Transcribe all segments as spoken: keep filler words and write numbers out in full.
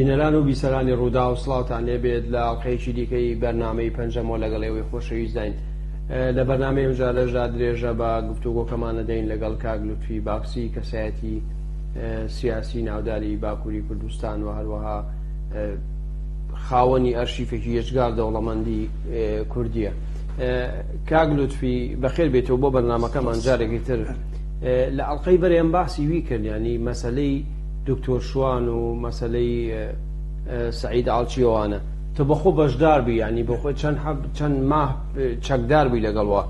بینەران و بیسەرانی ڕووداو، سڵاوتان لێ بێت. لە ئەڵقەیەکی دیکەی بەرنامەی پەنجەمەوە لەگەڵ ئێوەی خۆشەویست داین. ئە، لە بەرنامەی ئەمجارەشدا درێژە بە گفتوگۆکەمان نەدەین لەگەڵ کاک لوتفی باکسی، کەسایەتی، ئە، سیاسی ناوداری باکووری کوردستان و هەروەها، ئە، خاوەنی ئەرشیفێکی یەجگار دەوڵەمەندی، ئە، کوردیە. ئە، کاک لوتفی، بەخێر بێتەوە بۆ بەرنامەکەمان جارێکی تر. ئە، لە ئەڵقەی بەرێم باسی وی کرد، یعنی مەسەلەی دکتۆر شوان و مەسەلەی، ئە، ئە، سەعید ئاڵچیەوانە. تۆ بەخۆ بەشدار بی، یعنی بەخۆ چەند حەب-، چەند ماه، ئە، چەکدار بی لەگەڵ وە.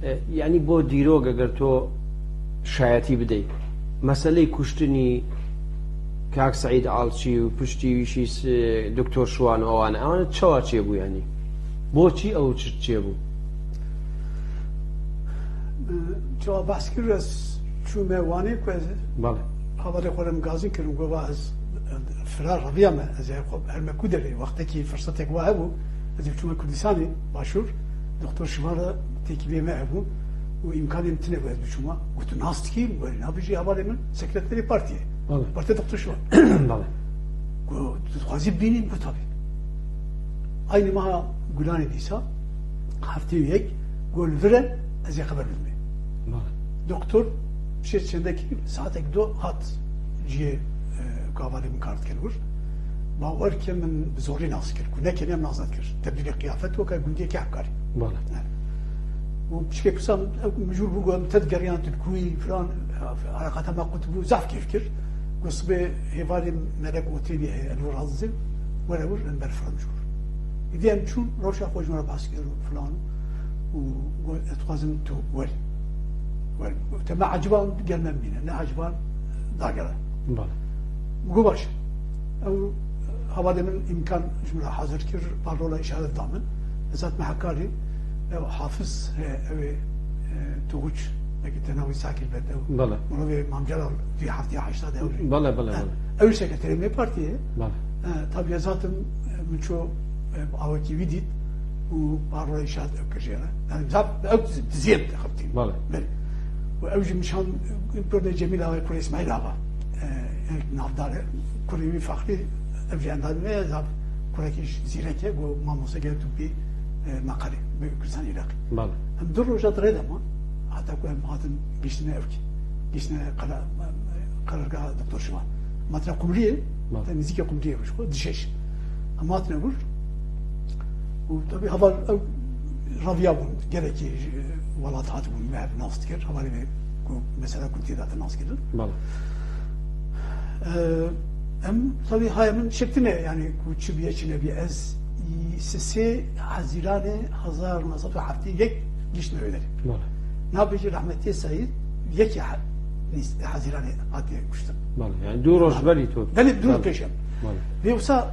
ئە، یعنی بۆ دیرۆک، ئەگەر تۆ شایەتی بدەی، مەسەلەی کوشتنی کاک سەعید ئاڵچی و پشتی ویشی س-، دکتۆر شوان و ئەوانە، ئەوانە چەوا چێبوو، یعنی بۆچی ئەو چ-، چێبوو؟ Çawa behs kir, ez çûme Wanê ku ez بەڵێ. hevalê xwe re min gazîn kirin, got, "Va ez fira reviyame, ez ê xwe herme ku derê, wextekî firsetek wa hebû, ez ê biçûme Kurdistanê, Başûr, Doktor Şivan re têkiliyê me hebû û îmkanê min tine ku ez biçûma." Got, "Tu nas dikî?" Got, "Nabêjî hevalê min sekreterê partiyê, Bale. partiya Doktor Şivan." Bale. Got, "Tu dixwazî bibînî?" Got, "Tabii." Aynı meha Gulanê dîsa heftê û yek got, "Li vir e, ez ê xeber bidimê." Bale. Doktor şê çendekî saetek do hat cihê, e, kavalê min kar dikir wir. Bawer ke min bi zorî nas kir. Ku nekene em nas nedikir. Tebdîlê qiyafet weke gundiyekî hevkarî. Bale. Û pişkek wisa min, ew mijûl bû, got, "Em te digeriyan, tu dikuyî filan." Eleqata me qut bû, zaf kêf kir. Got, "Sibê hêvalê melek otêlî heye, Enwer Azizê, were wir, em ber filan mijûl." Îdî em çûn, rewşa xwe ji me re behs kir û filan. Û got, "Ez dixwazim tu werî." Werî. Te me eciban gel me bimîne, ne eciban dagere. Bale. Min got, "Baş." Ew hevalê min îmkan ji min re hazir kir, parola îşaret da min. Ez hatime Hekarî, ew Hafiz, e, ew ê, e, Tuğuç, belkî te navê Sakir bet, ew Bale. mirovê Mam Celal vî heftê heşta de ew jî. Bale, bale, E, bale. Ew jî sekreterê me partiyê ye. Bale. E, tabii ez hatim, e, min ço, e, awekî wî dît û parola îşaret ew kir jê re. Yani zaf ew diziyê min dixebitîn. Bale. Belê. Û ew jî min şand, e, kurê Cemîl Axa, kurê Îsmaîl Axa. E, yani navdar e. Kurê wî Fexrî, ev jî endamê me ye, zaf kurekî zîrek e, got, "Mamoste gel tu bî, e, meqerê, bi Kurdistanê Iraqê." Bale. Em du roja di rê de man, heta ku em hatin giştine ewkî. Giştine qera-, qerargeha Doktor Şivan. Em hatine Qumriyê, Bale. te nêzîkê Qumriyê bû ji xwe, di şeş. Em hatine wir. Û tabii heval ew raviya bûn, gelekî ji welat hatibûn, me hev nas dikir. Hevalê me ku mesela ku tê de te nas kirin. Bale. Ee, em tabii haya min şektine, yani ku çi biye çi nebiye. Ez sisê Hezîranê hezar neh sed û heftê yek giştime wê derê. Bale. Nabêjî rehmetiyê Seîd yekê he-, nîs-, Hezîranê hatiye kuştin. Bale. Yani du roj berî tu. Belê du Bale. Pêşem. Bale. Vê wisa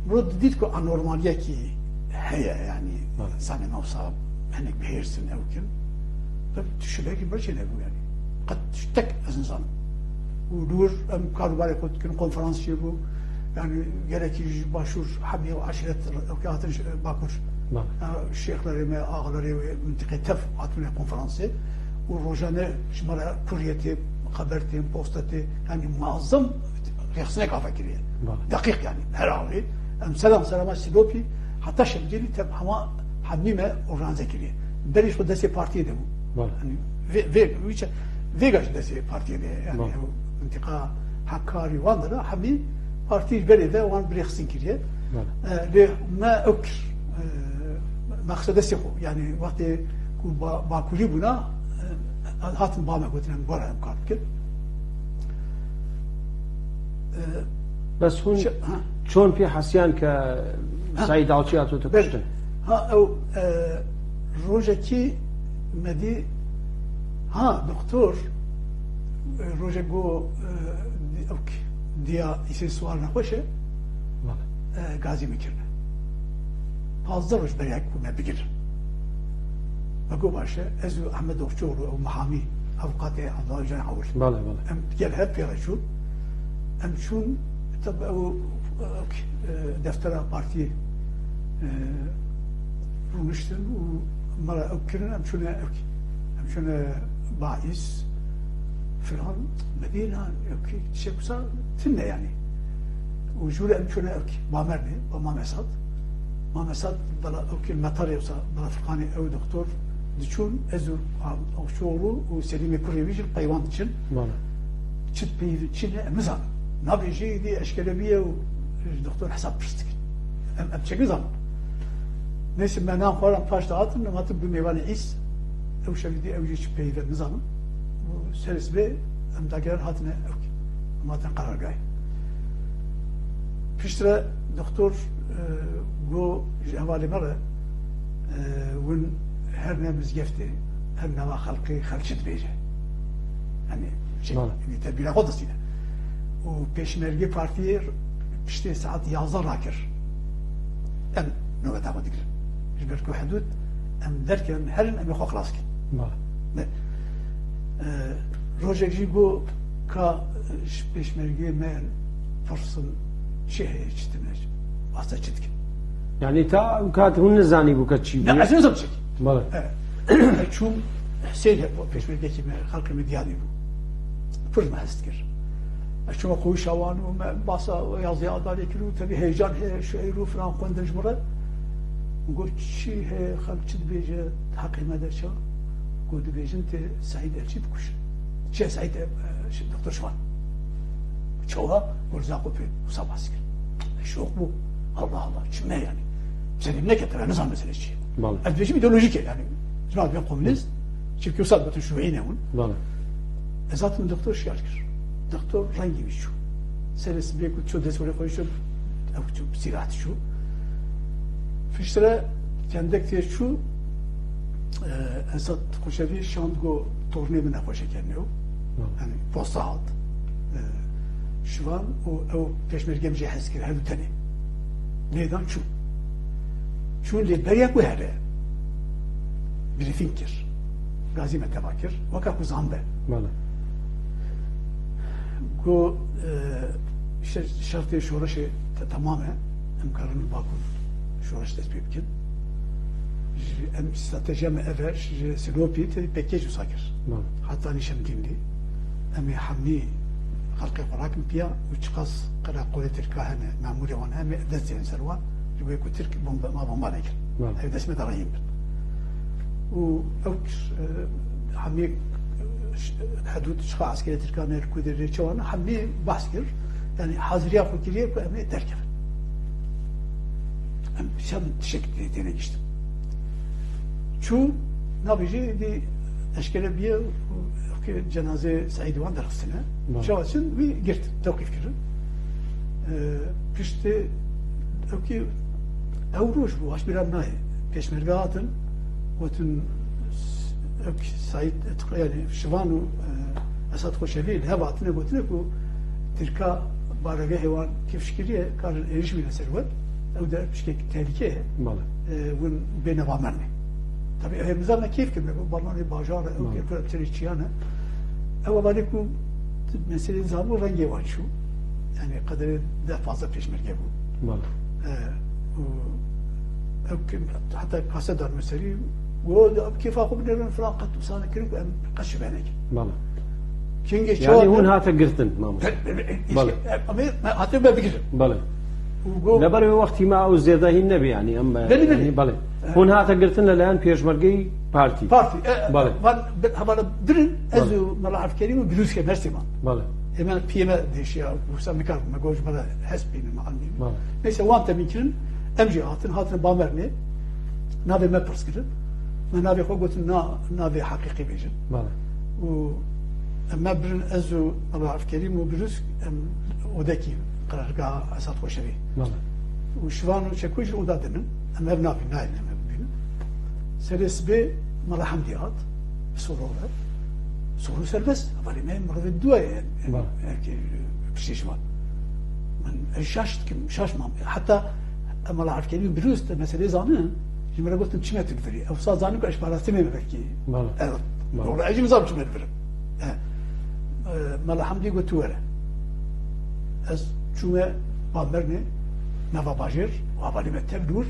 mirov didît ku anormaliyekî heye, yani Bale. insanê navsa hinek bihêrsin ew kin. Tabii tu şibekî birçê nebû yani. Qet tiştek ez nizanim. Û li wir em karûbarê xwe dikin, konferans çêbû. Yani gelekî ji başûr hemî ew eşîret ew ke hatin ji bakur. Bale. Ya şêxlerê me, axalerê wê mintiqê tev hatine konferansê. Û rojane ji me re kurye tê, xeber tê, posta tê. Yani muazzam rêxistineka vekiriye. Bale. Deqîq yani her awê. Em selam selama silopî heta şemdînî tev hema hemî me organîze kiriye. Berî xwe destê partiyê de bû. Bale. Yani vê, vê, vê, vêga ji destê partiyê de ye. Yani Bale. ew mintiqa Hekarî wan de de hemî partî ji berê de wan bi rêxistin kiriye. Bale. E, lê me ew kir. E, me xiste destê xwe. Yani wextê ku ba, bakurî bûna, e, hatin ba me gotin em were em kar bikin. E, Bes hûn şe-, ha. çon pê hesiyan ke Ha. Seîd Alçî hatote Belê. Kuştin? Ha, ew, e, rojekî me dî, ha, doktor, e, rojek got, e, di-, ew k-, diya îsê siwar nexweş e, Bale. e, gazî min kirine. Pazdeh roj berê ku me bigirin. Me got, "Baş e, ez û Ehmed Okçuoğlu, ew mihamî, avukatê Abdullah Can Awil." Bale, bale. Em gel hep pê re çûn. Em çûn, tabi ew, ew, e, deftera partiyê, e, rûniştin û me re ew kirin, em çûne, ew, em çûne Baîs filan, Medîna, ew, tişek wisa tune yani. Û jû re em çûne ewkî, Bamernê, ba Mam Esad. Mam Esad, bela ewkî metarê wisa, bela Furqanê ew doktor diçûn, ez û Avşoğlu û Selîmê kurê wî jî peywan diçin. Bale. Çi peyvî çi ne, em nizanin. Navê jê dî eşkere bîye û ji doktor hesab pirs dikin. Em, em çek nizanin. Neyse, me nan xwaran paş de hatin, em hatin bi mêvanê îs. Ew şevî dî ew jî çi peyvî nizanin. Û serê sibê em dagiran hatine ewkî. Em hatin qerargahê. Piştre doktor, e, got ji hevalê me re, e, win her ne mizgeftê, her nava xelkê xelk çi dibêje. Yanî, şey, Bale. Yanî tedbîra xwe distîne. Û pêşmergê partiyê piştê saet yazde rakir. Em nobeta xwe digirin. Ji ber ku hidûd em derkevin, herin em ê xwe xilas kin. Bale. Ne. E, rojek jî got ka ji pêşmergê me pirsin çi heye, çi tune, wasa çi dikin. Yanî ta ew kat hûn nizanî bû ka çi Ne, bûye? Ez nizam çi. Bale. E, çûm Husên hebû, pêşmergekî me, xelkê me diyarî bû. Pir me hest kir. Ez çûme koğuşa wan û me basa yazıya adarê kir û tevî heyecan heye, şiîr û filan xwendin ji min re. Got, çi heye, xelk çi dibêje, heqê me de ça? Got, dibêjin tê Seîd Elçî bikuşin. Çi Seîd, e, e, doktor Şivan. Çawa? Got, Zaqo pê wisa behs kir. Şok bû. Allah Allah, çi me yanî? Bize dîm neket, me nizan mesele çi ye. Bale. Ez dibêjim îdeolojîk e yanî. Ji nav komünist, çimkî wisa gotin şuî ne hûn. Bale. Ez hatim doktor şiyar kir. Doktor rengî wî çû. Serê sibê ku çû dest were xwe çû, ew çû sîrat çû. Piştre kendek tê çû, e, Esat Xoşevî şand got tornê min nexweş e keniyo. Hı. Yanî posta hat. E, Şivan û ew pêşmerge min jê hez kir, her du tenê. Lê dan çû. Çûn lê beriya ku here, brîfîng kir. Gazî me teva kir. Weka ku zan be. Bale. Ku, e, işte şertê şoreşê te-, temam e. Em karin Bakur şoreş dest pê bikin. Ji, em stratejiya me ev e, ji Silopî te pekêj wisa kir. Bale. Heta nîşem dîn dî. Em ê hemî xelkê xwe rakin piya û çiqas qereqolê Tirka hene, memûrê wan hene, dest dêrin ser wan. Ji bo ku Tirk bombe, ma bomba nekin. Bale. Ev dest me de rehîn bin. Û ew, e, hemî, e, ş-, hidûd çiqa eskerê Tirkan li ku derê çawan hemî behs kir. Yanî haziriya xwe kiriye ku em ê derkevin. Em çend tişek tê-, têne giştin. Çû navê jî dî eşkere bîye û ewkê cenazê Seîdî wan derxistine. Bale. Çawa çin wî girt, tewqîf kirin. E, piştê ewkê ew roj bû, aş bîra min nayê. Pêşmerge hatin, gotin, ewk Seîd, yanî Şivan û, e, Esad Xoşevî li hev hatine gotine ku Tirka baregehê wan kifş kiriye, karin êrîş bîne ser we. Ew der pişkek tehlîke ye. Bale. E, hûn bêne Bamernê. Tabii ew hemizan me keyf kirine, ku Bamernê bajar e, ew Bale. Kêfkura çirê çiyan e. Ew hevalê ku meselê zabû rengê wan çû. Yanî qederê deh pazdeh pêşmerge bû. Bale. E, û ew kim, heta kase dar me serî, got, "Ev kêfa xwe binêrin filan qet wisa nekirin ku em qet şive nekin." Bale. Kengê Yanî çawa hûn de hate girtin, mamoste. Be-, be-, be-, Bale. Em ê, me, hate me bigirin. Bale. Û got, Leber wê wextî me ew zêde hîn nebî, yanî em, Belê, belê. Yanî, bale. E. Hûn hate girtin li layan pêşmergeyî partî. Partî, e, Bale. Van, bi-, hevala birin, ez Bale. Û Mela Evkerîm û Birûskê Mersî man. Bale. Ê me piyê me dêşiya, wisa nikar, me got ji me re hesp bînin, me almî. Bale. Neyse, wan temîn kirin, em jî hatin, hatine Bamernê, navê me pirs kirin. Me navê xwe gotin, na, navê heqîqî bêjin. Bale. Û em me birin, ez û Mela Evkerîm û Birûsk, em odekî qirargeha Esad Xoşevî. Bale. Û Şivan û Çekû jî oda din in. Em hev nabîn, nayên em hev bibînin. Serê sibê Mela Hemdî hat, bi Soro ve. Soro serbest. Hevalê me mirovê dua ye, em, em, Bale. Em, em, piştî Şivan. Min, ez şaş dikim, şaş mam. Heta Mela Evkerîm Birûsk de meselê zanin, ji min re gotin, çime tu li virî. Ew sa zanin ku ez parastinê me belkî. Bale. Evet. Bale. Doğru, ez jî nizam çime li vir im. E, e, Mela Hemdî got, "Tu were." Ez çûme Bamernê, nava bajêr, û hevalê me tev li wir,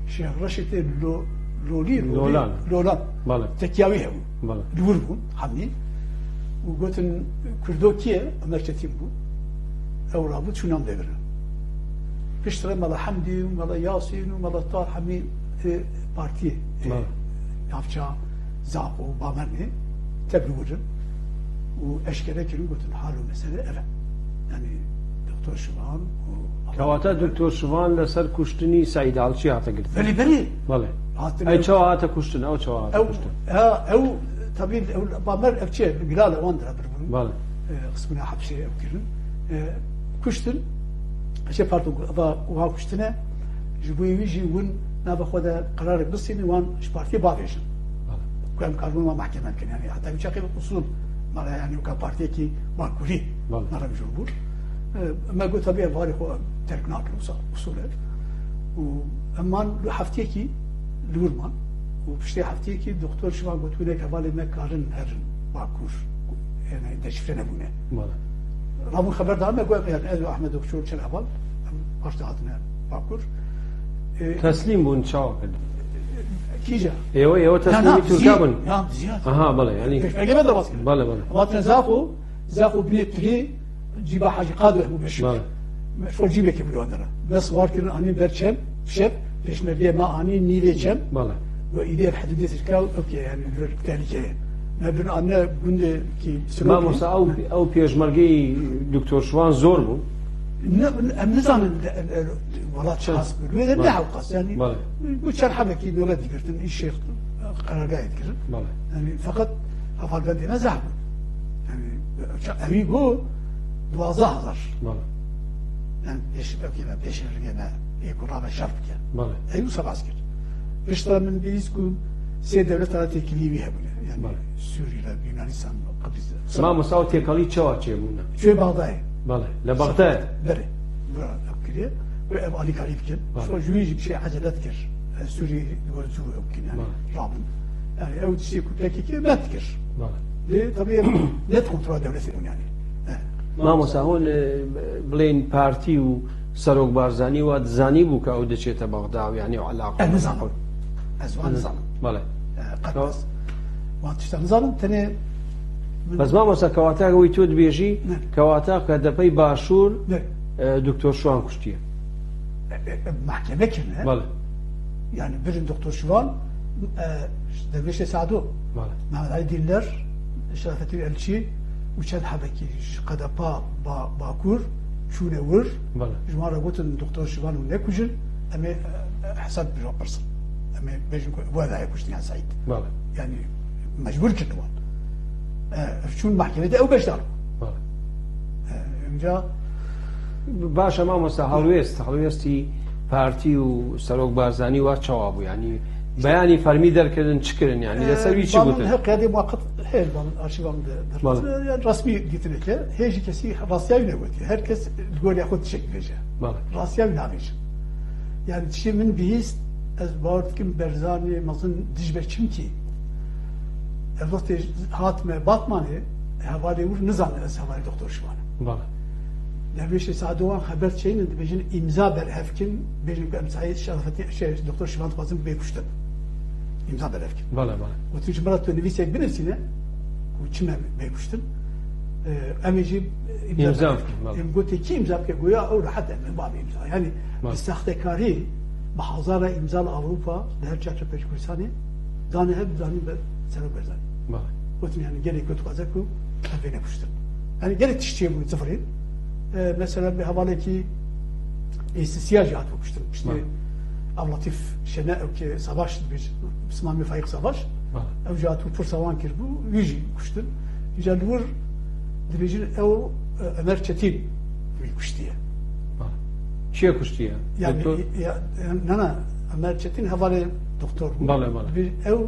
Şêx Reşîdê Lo-, Lolî, Lolî, Lolan. Lolan. Bale. Tekiya wî hebû. Bale. Li wir bûn, hemî. Û gotin, "Kurdo kî ye?" Ömer Çetin bû. Ew rabû çû nam devirin. Piştre Mela Hemdî û Mela Yasîn û Mela Tar hemî, e, partiyê, e, Mela. Navça Zaqo û Bamernê tevlû wirin û eşkere kirin, gotin, hal û mesele ev e. Yani Doktor Şivan û Kewata Doktor Şivan li ser kuştinî Seîd Alçî hate girtin. Belê, belê. Belê. Hatin Ey ew çawa hate kuştin? Ew çawa hate Ew, kuştin? ha, ew, tabii, ew, Bamer ev çi, Bilal e, wan dira bir bunun. Belê. E, qismına hapsê ev kirin. E, kuştin, şey, pardon, va, va kuştine, ji bo wî jî win nava xwe de qerarek bisînin, wan ji partiyê bavêjin. Belê. Ku em karibin wan mahkeme bikin. Yani, hatta wî çaxê usul, mala, yani, weka partiyekî Bakurî, Belê. mala bi jor bû. E, me got, tabii, em varê xwe terk nakin, usa-, usul e. Û em man heftiyekî li wir man. Û piştî heftiyekî Doktor Şivan got, hinek hevalê me karin herin Bakur. Yani deşifre nebûne. Belê. Rabûn xeber da me, got, yani ez û Ahmet Okçu çend heval, em paşta hatine Bakur. E, Teslîm bûn çawa kir? Kîja? Êwe, êwe Na, teslîmî na, Tirka ziyad, bûn? na, ziyad. Aha, belê, yani. Pêşmerge me derbas kir. Belê, belê. Ama Zaxo, Zaxo binê pirê cîba Hacî Qado hebû meşhur. Belê. Meşhur cîbekê bû li wan dera. Me siwar kirin, anîn ber çem, şev, pêşmergeyê me anîn nîvê çem. Belê. Ve îdê ev hidûdê Tirka, okey, yani, bir tehlike ye. Me bin anne gundê ki Sinopî. Mamosta, ew, ew pêşmergeyî Doktor Şivan zor bû? Ne, em nizanin, e, e, welat Çend? şahs bû. Wê de Belê. ne hewqas, yani, Belê. bu çend hebekî dewlet digirtin, îş şêx qerargahê dikirin. Belê. Yani, fakat hevalbendê me zehf bû. Yani, ça-, ewî got, duwazdeh hezar. Belê. Yani, pêş, pêşmergê me, ê ku rabe şer bike. Belê. Ew wisa behs kir. Piştre min bihîst ku sê dewleta têkilî wî hebûne. Yani, Belê. Sûrî re, Yunanistan, Qibris. Mamosta, ew têkelî çawa çêbûne? Çûye Bexdayê. Belê. Li Bexdayê? Belê. Bura ev kiriye. Ve ev alîkarî bikin. Belê. Sonra ji wî jî bir şey ecelet kir. E, Sûrî li gor zû ew bikin, yani, Belê. rabin. Yani, ew tiştê ku P K K met kir. Belê. Lê, tabii, em net kontrola dewletê bûn, yani. E. Mamosta, hûn, e, bilên partî û Serok Barzanî wa dizanî bû ku ew diçête Bexda û, yani, ew alaqa Ez nizanim. Ez wan nizanim. Belê. E, qet Tamam. ez wan tişta nizanim. Tenê min Bes mamosta, kewata wî tu dibêjî, Ne. kewata KDP'yê Başûr, Ne. e, Doktor Şivan kuştiye. E, e, e, mahkeme kirine. Belê. Yani birin Doktor Şivan, e, Dervişê Sado, Belê. Mehmet Ali Diller, Şerafettin Elçi û çend hebekî ji KDP Ba-, Bakur çûne wir. Belê. Ji wan re gotin, Doktor Şivan û nekujin, em ê, e, e, hesab bi wan pirsin. Em ê bêjin ku we daye kuştina Seîd. Belê. Yani mecbur kirin wan. E, ev çûn mahkemê de ew beşdar bû. Belê. E, Înca Baş e mamosta, helwêst, helwêstî partî û Serok Barzanî wa çawa bû? Yani beyanî fermî derkirin, çi kirin? Yani li ser wî çi Balin gotin? Her qiyadê muwaqit heye, balin arşîvan de Belê. derxistin. Yani resmî dîtineke, hê jî kesî rastiya wî negotiye. Her kes li goriya xwe tişek dibêje. Belê. Rastiya wî nabêje. Yani tiştê min bihîst, ez bawer dikim Barzanî mezin dij be, çimkî ev wextê hatime Batmanê, hevalê wir nizane ez hevalê Doktor Şivan im. Belê. Dervişê Sado wan xeber çênin, dibêjin îmza berhev kin, bêjin ku em Seîd Şerafettin, şey, Doktor Şivan dixwazin bê kuştin. Îmza berhev kin. Belê, belê. Gotin ji min re tu nivîsek binivîsîne, ku çime bê kuştin. E, em ê jî îmza Îmza berhev bikin, kin. belê. Em gotê kî îmza bike, goya ew rehet e, em bavê îmza. Yani Belê. bi saxtekarî, bi hezara îmza li Ewropa, li her çarçopa Kurdistanê, dane hev, zanîn bi Serok Barzanî. Belê. Gotin, yani, gelek ku dixwaze ku ev bêne kuştin. Yani, gelek tişt çêbû zifirîn. E, mesela, bi hevalekî êsisiya jî hatibû kuştin. Piştî Belê. Ablatîf Şene, ew ki Savaş dibêj, pismamê Faîq Savaş, Belê. ew jî hatibû pirsa wan kiribû, wî jî kuştin. Îca li wir dibêjin ew, e, Ömer Çetin wî kuştiye. Belê. Çiye kuştiye? Yani, Doktor? ya, na, na, Ömer Çetin hevalê doktor bû. Belê, belê. Dibêjin ew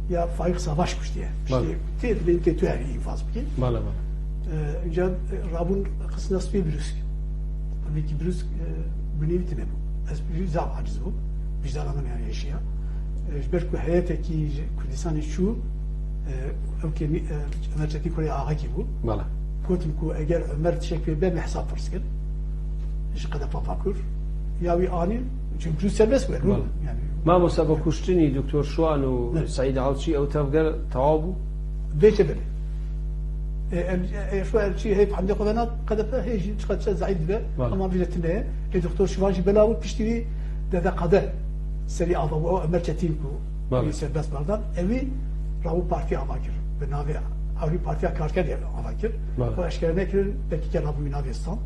ya Faîq Savaş kuştiye. Belê. Piştî tê dibên tê tu herî înfaz bikî. Belê, belê. E, îca, e, rabûn qisna spî brûsk. Tabii ki brûsk, e, binêrî tune bû. Ez zaf aciz bûm. Vicdana min yani hêşiya. E, ji ber ku heyetekî ji Kurdistanê çû, e, ew kêmî, e, Ömer Çetin kurê Axakî bû. Belê. Gotim ku eger Ömer tişek pê be, me hesab pirs kir. Ji qedefa Bakur. Ya wî anî, çünkü serbest bû. Belê. Yani Mamosta, bi kuştinî Doktor Şivan û Evet. Seîd Alçî ew tevger tewa bû? Bêje belê. E, el, e, şu elçî heyf hemdê xwe vena K D P hê jî çiqas çiqas zeîf dibe. Bale. Ama vî de tune ye. E, Doktor Şivan jî bela bû piştî wî Dede Qede serî ava bû. Ew Emer Çetîn ku Bale. wî serbest berdan. Ewî rabû partî ava kir. Bi navê ewî partiya karkerê ava kir. Bale. Xwe eşkere nekirin, belkî ke rabû wî navê stand.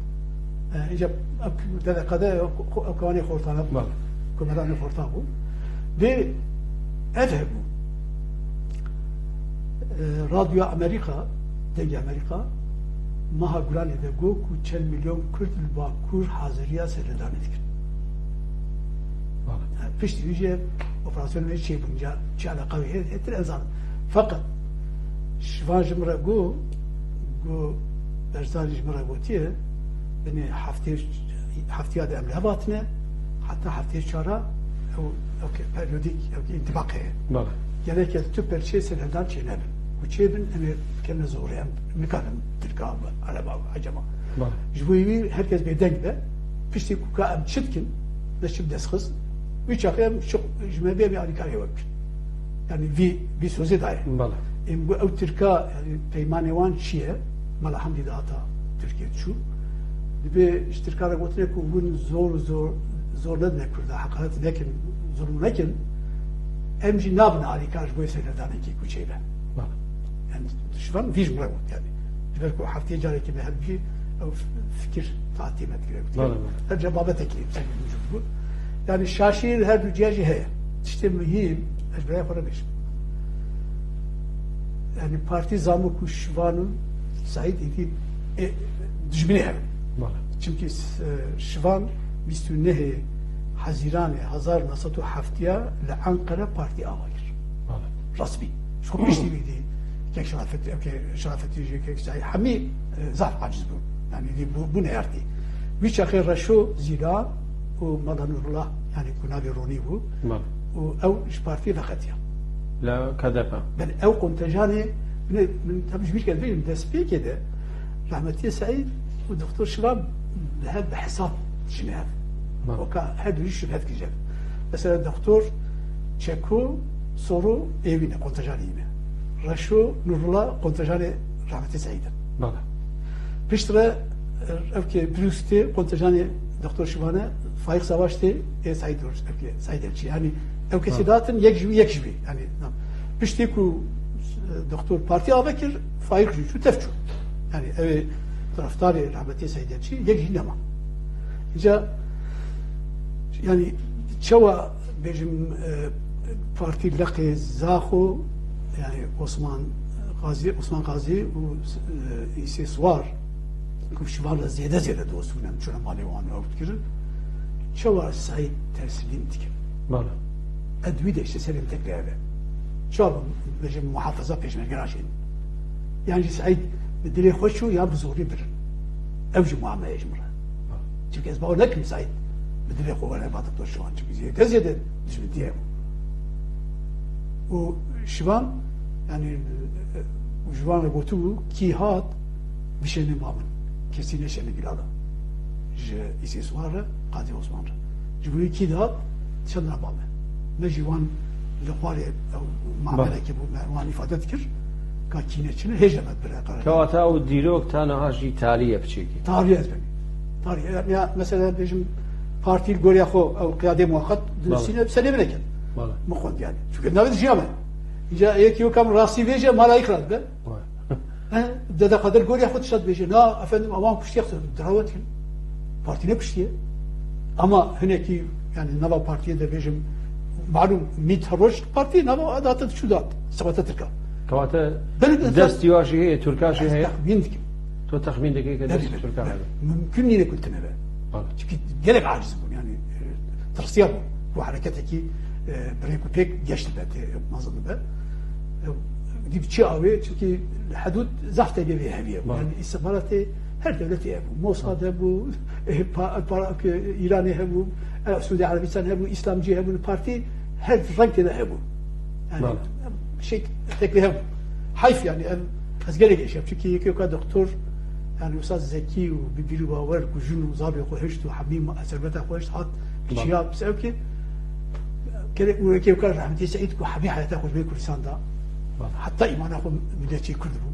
E, îca ew Dede Qede ew, ew kewanê xortane bû. Bale. Komeranê xorta bû. Dê ev hebû. E, Radyoya Amerîka, Dengê Amerîka, meha Gulanê de got ku çend milyon Kurd li Bakur haziriya serhildanê dikin. Bale. Yani piştî wî jî operasyonê me çêbûn, ca çi eleqa wî heye, hêtir ez zanim. Feqet Şivan ji min re got, got, Berzanî ji min re gotiye, binê heftê, heftiya de em li hev hatine, heta heftê çara ew, ew ke periyodîk, ew ke întîbaq heye. Bale. Gerek ez tu perçê serhildan çênebin. Ku çêbin, em ê bikevine zorê, em nikarin Tirka, Ereba, Ecema. Bale. Ji bo wî her kes bêdeng be, piştî ku ka em çi dikin, me çi bi dest xist, wî çaxê em şi-, ji me bê, em ê alîkarê we bikin. Yani vî, vî sozê daye. Bale. Ên got ew Tirka, yani peymanê wan çi ye? Mela Hemdî dihata Tirkiye diçû. Dibê ji Tirkan re gotine ku hûn zor, zor, zor nedine Kurda, heqaret nekin, zulm nekin. Em jî nabin alîkar ji bo serhildanekî ku çêbe. Bale. Yani Şivan vî ji min re got yani. Ji ber ku heftê carekî me hev bî, ew f-, fikir tahtî me dikire. Bale, bale. Her ca babetekî mewcûd bû. Yani şaşî li her du ciya jî heye. Tiştê muhîm, ez ji birayê xwe re bêjim. Yani partî zamo ku Şivan û Seîd êdî, e, dijminê hev in. Bale. Çimkî, e, Şivan bîst û nehê Hezîranê hezar neh sed û heftê li Enqere partî ava kir. Bale. Resmî. Ji xwe piştî wî dî kek Şerafetî, ew ke Şerafetî jî kek Seîd hemî, e, zaf aciz bûn. Yani dî bû, bû neyartî. Wî çaxê Reşo Zîlan û Mela Nurullah, yani ku navê Ronî bû. Bale. Û ew ji partiyê veqetiya. La K D P. Ben ew kontenjanê, min, min tabii ji bîr kir bêjim, destpêkê de Rahmetî Seîd û Doktor Şivan bi hev bi hesab dijîne hev. Bale. Weka her du jî şûn hev kirî hev. Mesela Doktor Çeko Soro êvî ne, kontenjanê wî ne. Reşo Nurullah kontenjanê Rahmetî Seîd in. Bale. Piştre, e, ev ke Brûs tê, kontenjanê Doktor Şivan e, Faîq Savaş tê, ê Seîd Roj, ev ke Seîd Elçî. Yani ew kesê Ha. datin, yek ji wî, yek ji wî. Yani, na. Piştî ku, e, Doktor partî ava kir, Faîq jî çû, tev çû. Yani ew ê taraftarê rahmetî Seîd Elçî, yek jî nema. Îca, yani çawa bêjim, e, partî leqê Zaxo, yani Osman Gazi, Osman Gazi û, e, Îsê Swar, ku ji van re zêde zêde dost bûn, em çûne malê wan û ew dikirin. Çawa Seîd teslîm dikin? Bale. Ed wî de işte serê min tek li hev e. Çawa bêjim muhafaza pêşmerge naşên. Yan jî Seîd bi dilê xwe çû yan bi zorî birin. Ew jî muameyê ji min re. Bale. Çimkî ez bawer nekim Seîd bi dilê xwe were ba Doktor Şivan. Çimkî zêde zêde dijmintiye bû. Û Şivan, yani, e, ji wan re gotibû, kî hat, bişêne ba min. Kesî neşêne gilala. Ji Îsê Swar re, Qadî Osman re. Ji bo wî kî dihat, dişandina ba me. Me jî wan li xwarê ew mamelekê bû, me wan îfade dikir. Ka kî ne çi ne, hêj de me bire qerar. Kewata ew dîrok ta niha jî tarî ye piçekî. Tarî ez bim. Tarî. Ya, ya, mesela bêjim, partî li goriya xwe ew qiyadê muweqet Bale. dinusîne, bi serê min neket. Bale. Min xwend yani. Çünkü navê dijiya me. Îca yekî wekam rastî vêje, mala ixrat be. Vay. He, Dede Kadir goriya xwe dişa dibêje, na, efendim, awan kuştiye xwe, dirawet kin. Partî ne kuştiye. Ama hinekî, yani, nava partiyê de bêjim, malum, mît roj partî, nava date çû dat, sewete Tirka. Kewate Belê de dest diwa jî heye, Tirka jî heye. Texmîn dikim. To texmîn dikî ke Belê, dest belê, Tirka belê. heye. Mümkün nîne ku tine be. Bak. Çünkü gelek aciz bûn, yani, e, tirsiya bûn. Ku hereketekî, e, bi rêk û pêk geş dibe, tê mezin dibe. E, dî bi çi awê? Çünkü li hedûd zaf tevgê vê hevî hebû. Bak. Yani, îstixbaratê her dewletê hebû. Mossad hebû, e, pa-, pa-, ke Îranê hebû, e, Sûdî Erebîstan hebû, Îslamcî hebûn, partî her reng tê de hebû. Yani, Bak. şey, teklî hebû. Heyf yani, ev, ez gelek eşyam. Çünkü yekê weka doktor, yani, Ustaz Zekî û bi bîr û bawer ku jin û zavê xwe hişt û hemî ma-, serveta xwe hişt hat Bak. çiya, bi sebeb ki, Gerek û yekê weka Rehmetî Seîd ku hemî heyata xwe ji vê Kurdistan da. Bak. Heta îmana xwe milletçî Kurd bû.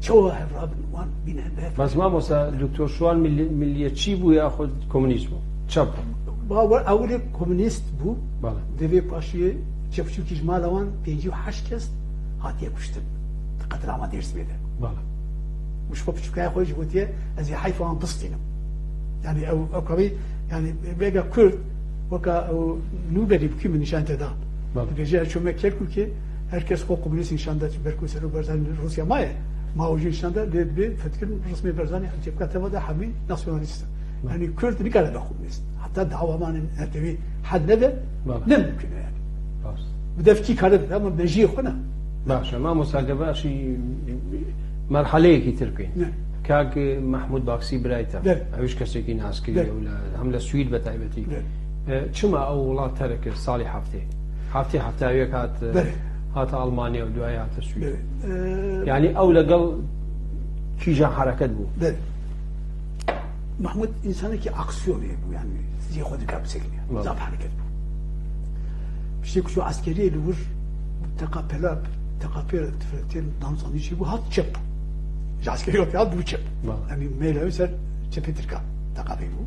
Çawa hev rabin wan bîne bi hev. Bes mamosta, Doktor Şuan milli-, milliyetçî bû ya xwe komünîst bû? Çep bû? Ba, we-, ewilê komünîst bû. Bale. Devê paşiyê çepçûkî ji mala wan pêncî û heşt kes hatiye kuştin. Di qetlama Dêrsimê de. Bale. Û ji xwe piçûkaya xwe jî gotiye, ez ê heyfa wan bistînim. Yani ew, ew kavî, yani vêga Kurd, weka ew nûberî bû kî min nîşan te da. Bale. Dibêje, ez çûme Kerkûkê, her kes xwe komünîst nîşan da, Berko Serok Barzanî Rûsya maye, Mao jî nîşan da, lê dibê fetkirin rizmê Barzanî, cepka teva de hemî nasyonalîst in. Bale. Yani Kurd nikare be komünîst. Heta dawa manê netewî hel nebe, Bale. ne mümkün e yani. Rast. Bi devkî kare be, ama mejiyê xwe ne. Baş e, mamosta Gebaşî, merhaleyekî tir bikîn. Ne. Kak Mehmûd Baksî birayê te. Belê. Ew jî kesekî naskirî Belê. ye û li, hem li Swîd be taybetî. Belê. E, çima ew welat terk kir salê heftê? Heftê hefta û yek hat, e, Belê. hate Almanya û duayê hate Swîd. Belê. E, Yani ew legel kîjan hereket bû? Belê. Mehmûd însanekî aksiyonê bû, yani zê xwe dikar bisekine. Belê. Zaf hereket bû. Piştî ku çû eskeriyê li wir T K P'la, T K P tên danûstandî çêbû, hat çep. Ji eskeriyê hat bû çep. Belê. Yani meyla wî ser çepê Tirkan T K P bû.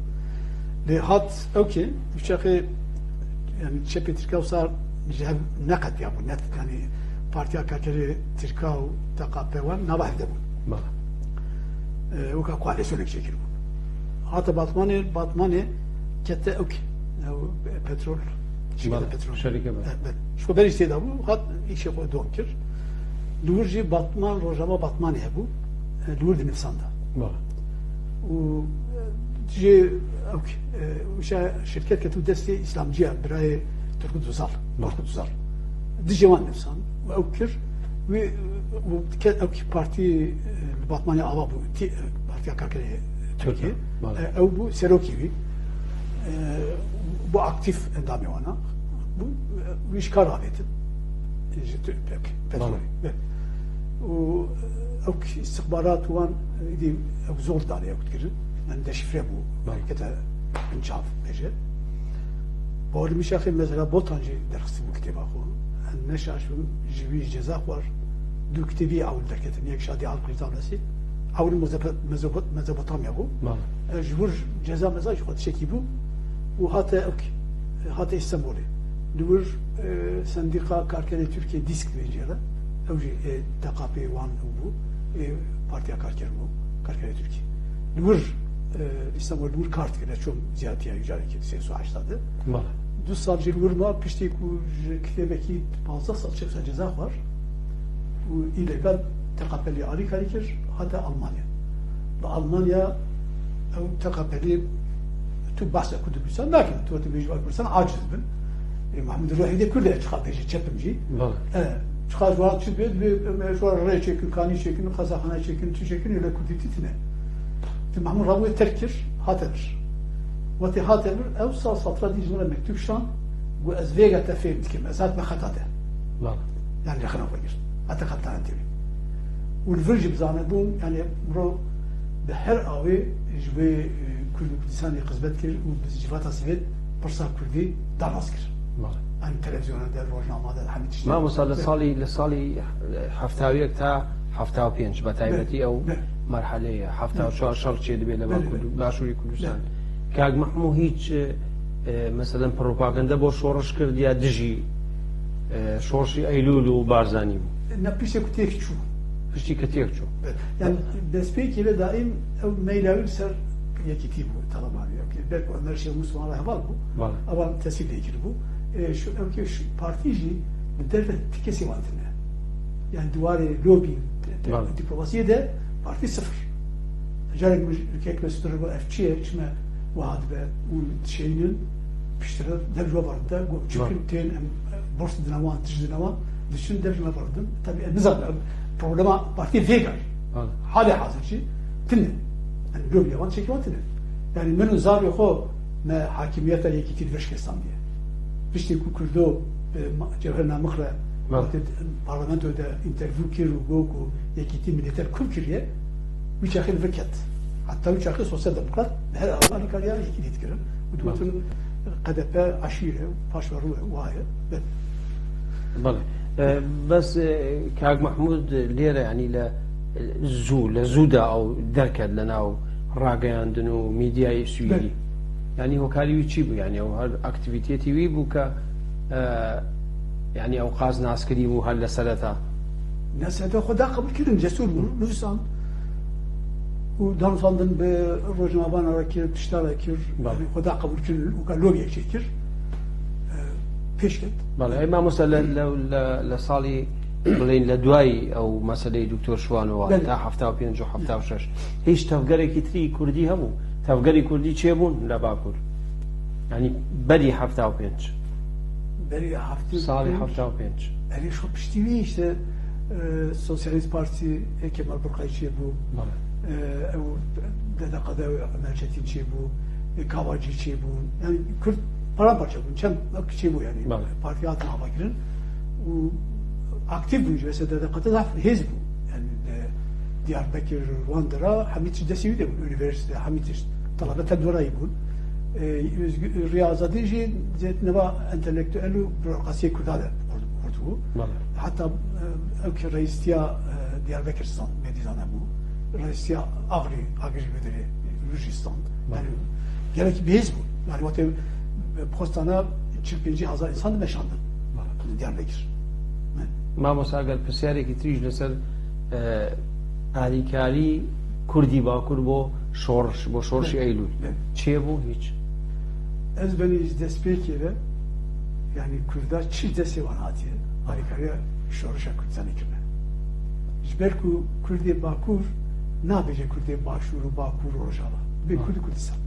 Lê hat, okey, wî çaxê, yani çepê Tirka wisa ji hev neqetiyabû, net, yani Partiya Karkerê Tirka û T K P wan nava hev de bûn. Belê. E, weka koalîsyonek çêkiribû. Hate Batmanê, Batmanê kete, okey, ew petrol, şirketa Belê, petrol. şerîke Belê. Evet, belê. Ji xwe berî têda bû, hat îşê xwe dom kir. Li wir jî Batman, rojnama Batmanê hebû, e, li wir dinivîsanda. Belê. Û, e, jê, ew, e, wişa şirket ketibû destê Îslamciya, birayê Turgut Özal, Belê. Korkut Özal. Dijê wan nivîsan û ew kir. Wî, û ke-, ew kî partî, e, li Batmanê ava bû, tî-, e, Partiya Karkerê Tirkiye. Belê. E, ew bû serokê wî. E, bû aktîf endamê wana. Bû, e, wî ji kar avêtin. Ji tu-, pek, petrolê. Belê. Be. Û, e, ew kî istixbarat wan, e, îdî ew zor dane ew dikirin. Yani deşifre bû. Belê. Kete binçav bêje. Bawer min şaxê mesela Botan jî derxistî bû kitêba xwe. Em neşaş bim, ji wî ceza xwar. Du kitêbî ewil derketin. Yek Şadî Alp Qîrtablesî. Ewil Mezopo-, Mezopo-, Mezopotamya bû. Belê. E, ji wir ceza meza jî xwe tiştekî bû. Û hate, ok, hate Îstanbulê. Li wir, e, Sendîqa Karkerê Tirkiye, DİSK dibêjê re. Ew jî, e, T K P wan bû. E, Partiya Karker bû. Karkerê Tirkiye. Li wir, e, Îstanbul li wir kar dikir, çûm ziyaretiya wî carekê sê sed û heştê de. Belê. Du sal jî li wir ma, piştî ku ji kitêbekî pazdeh sal çêbû ceza xwar û îlegal T K P'lî alîkarî kir, hate Almanya. Bi Almanya ew T K P'lî tu behsa Kurd û Kurdistan nakin, tu dibêjî Kurd û Kurdistan aciz bin. E, Mehmûd Ruhî de Kurd e, çiqa bêje çepim jî. Belê. E, çiqa ji wan çi dibê, dibê, em, ji wan rê çêkin, kanî çêkin, xezaxane çêkin, tu çêkin, öyle Kurdî titine. Ti Mehmûd Rabûyê terk kir, hate vir. Wextê hate vir, ew sal satra dî ji min re mektûb şand, got, ez vêga te fêm dikim, ez hatime xeta te. Belê. Yani rexina xwe girt. Hate xeta te. Û li vir jî bizane bûn, yani miro bi her awê ji wê, e, Kurd û Kurdistanê xizmet kir û bi civata sivêt pirsa Kurdî danas kir. Belê. Em televizyona de, rojnama de, hemî tiştê. Mamosta, li Be- salî, li salî, e, hefta û yek ta hefta û pênc, be taybetî Be- ew Be- merhelê ye. Hefta û çar şer çê dibe li Be- Be- Kurd-, Başûrî Kurdistan. Be- Kak Mehmû hiç, e, e, meselen propaganda bo şoriş kir ya dijî, e, şorşî Eylûl û Barzanî bû? Ne, piştê ku têk çû. Piştî ku têk çû. Be- Yani destpêkê ve daîm ew meyla wî li ser yekîtî bû, Talibanê. Ew kê belkî Enver Şêx Mûs wan re heval bû. Belê. Ewan tesîr lê kiribû. E, şu, ew kê şu partî jî li derve ti kesî wan tine. Yani di warê lobî, te-, te-, Belê. diplomasiyê de partî sifir. Carek min ji kek me stûre got, ev çi ye, çi me wiha dibe û dişeyînin, piştre dev ji we ve re dide, got, Belê. çikin tên, em, e, bors didine wan, tişt didine wan, diçin dev ji me ve re didin. Tabii, em nizanin, em, problema partî vêga ye. Belê. Halê hazir jî tune. Yani, lobiya wan çekî wan tune. Yani, min û zarê xwe me hakimiyeta yekîtî li vir şikestandî ye. Piştî ku Kurdo, e, ma-, Cewher Namik re Belê. wextê parlamentoyê de interview kir û got ku yekîtî milîter kûr kiriye, wî çaxê li vir ket. Heta wî çaxê sosyal demokrat bi her awê alîkariya yekîtî dikirin. Û digotin Belê. K D P eşîr e, paşverû e, wiha ye. Belê. Belê. E, bes, e, Kak Mehmûd lê re, yanî li زوو، لە زوودا ئەو دەرکەت لە ناو ڕاگەیاندن و میدیای سویدی. بەڵێ. یعنی هۆکاری وی چی بوو؟ یعنی ئەو هەر ئەکتیڤیتێتی وی بوو کە، ئە، یعنی ئەو قاز ناسکری بوو هەر لە سەرەتا؟ نە سەرەتا خۆ دا قبول کردن، جەسور بوو، نووسان و دانوساندن بە ڕۆژنامەوانە کر، پشتارە کر، بەڵێ. یعنی خۆ دا قبول کردن و کە لۆبیەکی کرد، ئە، پێش کرد. بەڵێ، ئەی مامۆستا لە، لە، لە، لە ساڵی، بڵێن لە دوای ئەو مەسەلەی دکتۆر شوانەوە بەڵێ. تا حەفتا و پێنج و حەفتا و شەش، هیچ تەڤگەرێکی تری کوردی هەبوو؟ تەڤگەری کوردی چێ بوون لە باکوور؟ یعنی بەری حەفتا و پێنج. بەری حەفتا و پێنج. ساڵی حەفتا و پێنج. ئەرێ شۆ پشتی وی ئیشتە، ئە، سۆسیالیست پارتی، ئێ کێمال بورقای چێ بوو. بەڵێ. ئە، ئەو دەدە قەدە ئەمەر چەتین چێ بوو، ئێ کاواجی چێ بوون. یعنی کورد پارامپارچە بوون. چەند وەک چێ بوو، یعنی بەڵێ. پارتی هاتن ئاوا کردن و ئاکتیڤ بوون، جی بەسە دەدە قەدە زاف هێز بوو. یعنی لە دیاربەکر، ڕواندەرا، هەمی تشت دەستی وی دەبوون، ئونیڤرسیتە، هەمی تشت تەڵەبە تەندوەرایی بوون. ئێ، ریازەدی ژی زێت نەبا ئەنتەلەکتوئل و بروکراسی کوردا دە قورد، قورد بوو. بەڵێ. حتی، ئە، ئەو کە ڕئیسیا، ئە، دیاربەکر ستاند، مێدیزانە بوو. ڕئیسیا ئاغری، ئاگری بدرێ، روژی ستاند. بەڵێ. یعنی گەلێکی بێز بوو. یعنی وەتێ پۆستانە چل پێنجی هەزار ئینسان دەمێشاندن. بەڵێ. دیاربەکر. مامۆستا، ئەگەر پرسیارێکی تریش لەسەر، ئە، ئالیکاری کوردی باکوور بۆ شۆڕش، بۆ شۆڕشی بەڵێ. ئەیلول. بەڵێ. چێ بوو؟ هیچ. ئەز بەنی دەست پێ کێرە، یعنی کوردا چی دەسێ وان هاتیە؟ ئالیکاریە شۆڕشە کوردستانی کردە. Ji ber ku Kurdê Bakur nabêje Kurdê Başûr û Bakur û Rojava. Bê Kurd û Kurdistan.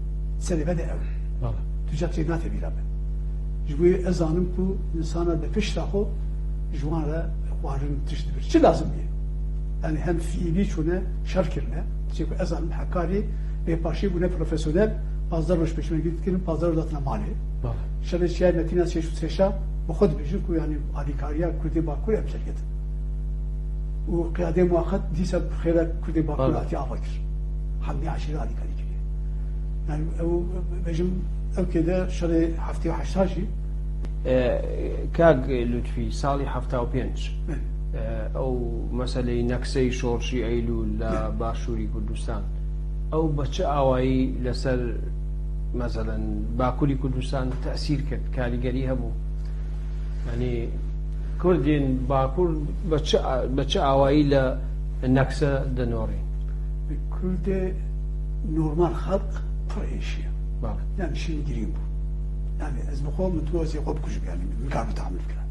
Serê me de ew. Bala. Tu ca tê nate bîra me. Ji bo yê ez zanim ku insana bi pişta xwe ji wan re xwarin tişt dibir. Çi lazim ye? Yani hem fiilî çûne şer kirine. Çê ku ez zanim Hekarî bê paşê bûne profesyonel, pazdeh roj pêşmergî dikirin, pazdeh roj datine malê. Bala. Şerê çiyayê Metîna sêş û sêşa bi xwe dibêjin ku yani alîkariya Kurdê Bakur em serketin. Û qiyadê muwaqet dîsa xêra Kurdê Bakur Bala. Hatiye ava kir. Hemdî eşîre alîkarî kiriye. Yani ew bêjim ew kê de şerê heftê û heşta jî. E, Kak Lutfî, salî hefta û pênc, Bê. E, ew meseleyê nekseyê şorşî Eylûl la Bê. Başûrî Kurdistan, ew bi çi awayî li ser, meselen, Bakurî Kurdistan tesîr kir, karîgerî hebû? Yanî Kurdên Bakur bi çi, bi çi awayî li nekse dinorîn? Kurdê normal xelq pir êşiye. Bale. Yani şîn girîn bû. Yani ez bi xwe min tu ez ê xwe bikujim yani min karim tahamul bikirim.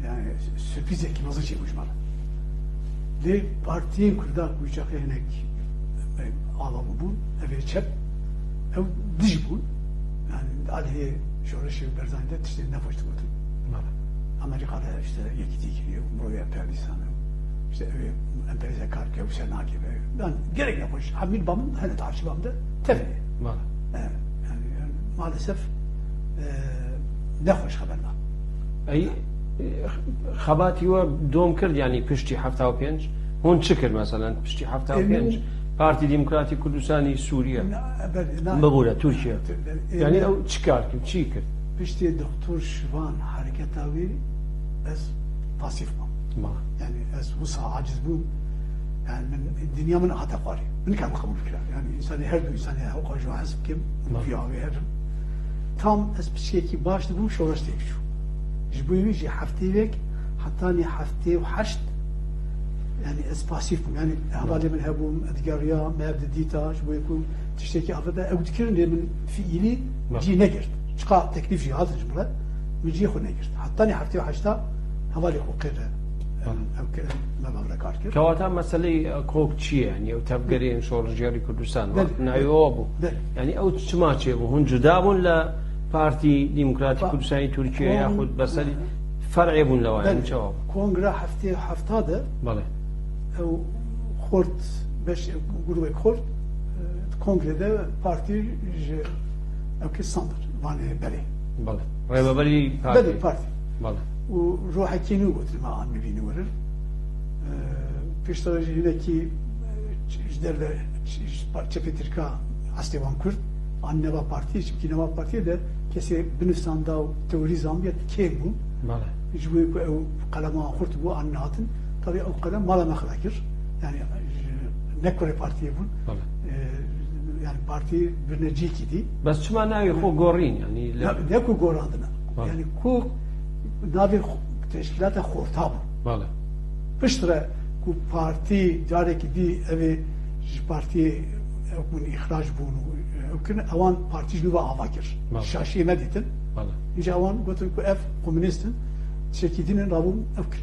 Yani sürprizekî mezin çêbû ji me re. Lê partiyên Kurda ku çaxê hinek, e, ava bûbûn, ev ê çep, ew dij bûn. Yani aliyê şoreşê Barzanî de tiştê nexweş digotin. Bale. Amerîka de işte yekîtî kiriye, mirovê emperyalîstan e. İşte ew ê emperyalîst kar bike, wisa nake be. Yani gelek nexweş, hemî li ba min hene, di arşîva min de tevlê. Bale. E, yani, yani maalesef, e, nexweş xeber da. Ey, e, xebatî we dom kir, yani piştî hefta û pênc, hûn çi kir, meselen, piştî hefta û pênc? Partî Demokratîk Kurdistanî Sûriye. Na, ber-, na, Bibûre, Tirkiye. Ber-, Yani ber-, ew çi kar kir, çi kir? Piştî Doktor Şivan hereketa wî ez pasîf bûm. Bala. Yani ez wisa aciz bûm. Yani min, dinya min hate xwarê. Min nikarim qebûl bikira. Yani insanê, her du insanê hewqa ji wan hez bikim, Bala. Vî avê herim. Tam ez piçekî baş dibûm, şoreş têk çû. Ji bo wî jî heftê yek hetanî heftê û heşt, yani ez pasîf bûm. Yani hevalê min hebûn, ez digeriya, me hev didîta, ji bo ku tiştekî ava de ew dikirin, lê min fiîlî Bak. Cî negirt. Çiqa teklîf jî hatin ji min re, min cî xwe negirt. Hetanî heftê û heşta hevalê xwe qêre, Bak. Ew kir, me bavre kar kir. Kewata meseleyê, e, kok çi ye? Yani ew tevgerên şorjiyarî Kurdistan, Belê, wextî nayê belê. Ew bû. Belê. Yani ew çima çêbû? Hûn cuda bûn li Partî Demokratîk Ba-, Kurdistanê Tirkiye Kon-, yaxud berserî fer'ê bûn li wan, Belê. Çawa bû? Kongre heftê hefta de Belê. Ew xort, beş, grûbek xort, e, kongrede partî ji ew kê standard, vanê belê. Belê. Rêveberî partî. Belê, partî. Belê. Û rohekî nû gotin, ma an bibînin werin. E, piştre jî hinekî, e, ji derve, ji pa-, çepê Tirka hestê wan kurt, an neva partiyê, çimkî neva partiyê de kesê binivsanda û teorî zanbiyet kêm bûn. Belê. Ji bo ku ew qelema wan xurt bû, an nehatin. Tabii ew qelem mala me xira kir. Yani, ne kurê partiyê bûn. Bale. E, yani partî birine cîkî dî. Bes çima navê xwe gorîn, yani, li Ne, ne ku gorandine. Bale. Yani ku navê xo-, teşkîlata xorta bû. Bale. Piştre ku partî carekî dî ev ê ji partiyê ew bûn îxrac bûn û ew kirin, ewan partî ji nû ve ava kir. Bale. Şaşiyê me dîtin. Bale. Înca ewan gotin ku ev komunîst in, tiştekî din in, rabûn ev kir.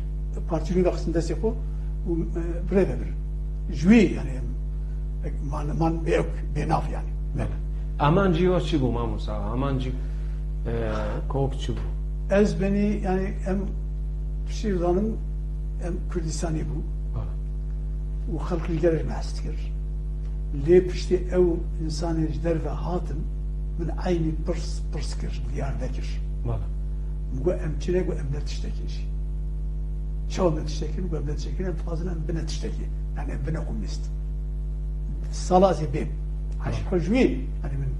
Partî ji nû ve xistin destê xwe û, e, birêve birin. Ji wî, yani, em, man, man bê ew, bê nav, yani. Bale. Amancî we çi bû, mamosta? Amancî, e, kok çi bû? Ez benî, yani, em piştî zanim, em Kurdistanî bû. Bale. Û xelk li gel me hez dikir. Lê piştî ew însanê ji derve hatin, min eynî pirs, pirs kir, diyar nekir. Bale. Min got, em çi ne? Got, em ne tiştekî jî. Çawa em ne tiştekî? Got, em ne tiştekî, em dixwazin em bine tiştekî. Yani em bine komünîst. Sala ez ê bêm. Bale. Heşt xwe ji wî, yani min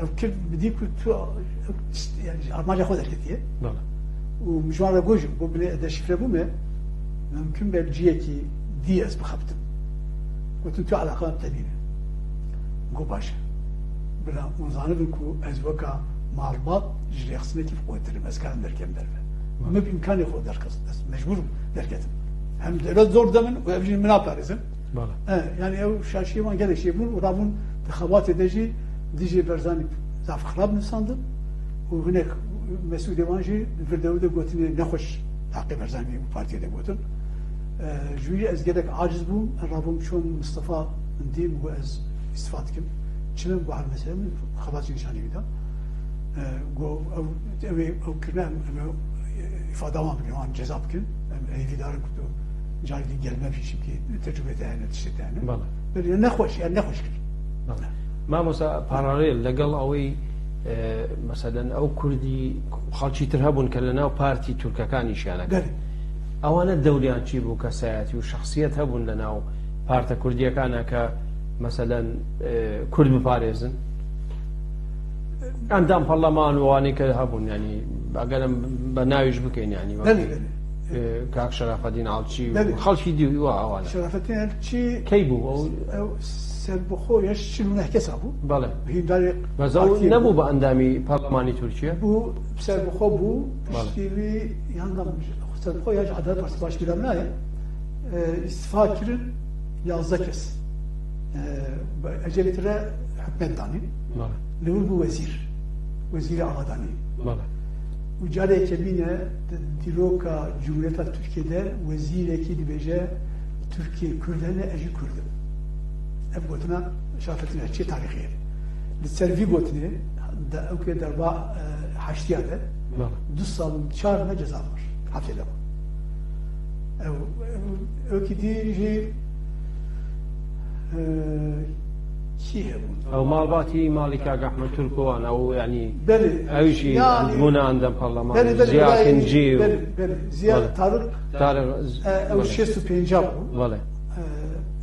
ev kir, min dî ku tu, ev, yani ji armanca xwe derketiye. Bale. Û min ji wan re got jî, got, bilê ez deşîfre bûme, mimkun be ciyekî dî ez bixebitim. Gotin, tu eleqa te nîne. Got, baş e. Bila hûn zanibin ku ez weka malbat ji rêxistinekî bi quwettir im. Ez karim derkevim derve. Bale. Min bi îmkanê xwe derxist. Ez mecbûr im derketim. Hem dewlet zor dide min û ev jî min naparêzin. Bale. E, yani ew şaşiyê wan gelek şey bûn û rabûn di xebatê de jî dijî Berzanî zaf xirab nivîsandin û hinek mesûdê wan jî vir de wir de gotinê nexweş heqê Berzanî û partiyê de gotin. E, ji wî ez gelek aciz bûm, rabûm çûm Mistefa min dî, min got ez îstifa dikim. Çi min got her mesele min xebatê nîşanî wî da. E, got ew, ew ê, ew kirine em, em ê îfada wan bikin, wan ceza bikin. Em hêvîdar in ku tu carî dî gel me bî, çimkî tecrûbê te hene, tiştê te hene. Bale. Belê, nexweş, yani nexweş kir. Bale. Mamosta, paralel legal ew ê, e, meselen ew Kurdî xelkî tir hebûn ke li nav partî Tirkekan îşiya nekin. Belê. Ewana dewriyan çi bû, kesayetî û şexsiyet hebûn li nav parta Kurdiyekana ke, meselen, e, Kurd biparêzin? Endam parleman û wanê ke hebûn, yani, eger em bi navê jî bikeyn, yani, Belê, wekî, belê. e, kak Şerafedîn Alçî û Belê. xelkî dî û awan. Şerafettin Elçî Key bû? O ew serbixwe ya çil û neh kesa bû. Belê. Hîndarê Bes ew partiyê nebû bû. bi endamî parlemanî Tirkiye? Bû, serbixwe bû. Belê. Piştî wî yandan serbixwe ya ji Adalet Partisi, baş bîra min nayê. E, îstifa kirin yazdeh kes. E, Ecevît re hikûmet danîn. Belê. Li wir bû wezîr. Wezîrê avadanî. Belê. Û carê yekemîn e di dîroka Cumhuriyeta Tirkiyê de wezîrekî dibêje Tirkiyê Kurd hene, ez jî Kurd im. Ev gotina Şerafettin Elçiyê tarîxî ye. Li ser vî gotinê de ew ke derba, e, heştiya de Belê. du sal û çar me ceza var. Hepsê de bû. Ew, ew, ew kî dî jî, e, kî hebûn? Ew malbatî malî Kak Ehmed Turk wan, ew, yanî, Belê. ew jî Yani, endamûna endam parlemanê, Belê, belê, Ziya belê, Kincî û belê, belê. Ziya Belê. Tarık, Tarık, e, ew belê. şêst û pênc bû. Belê. E,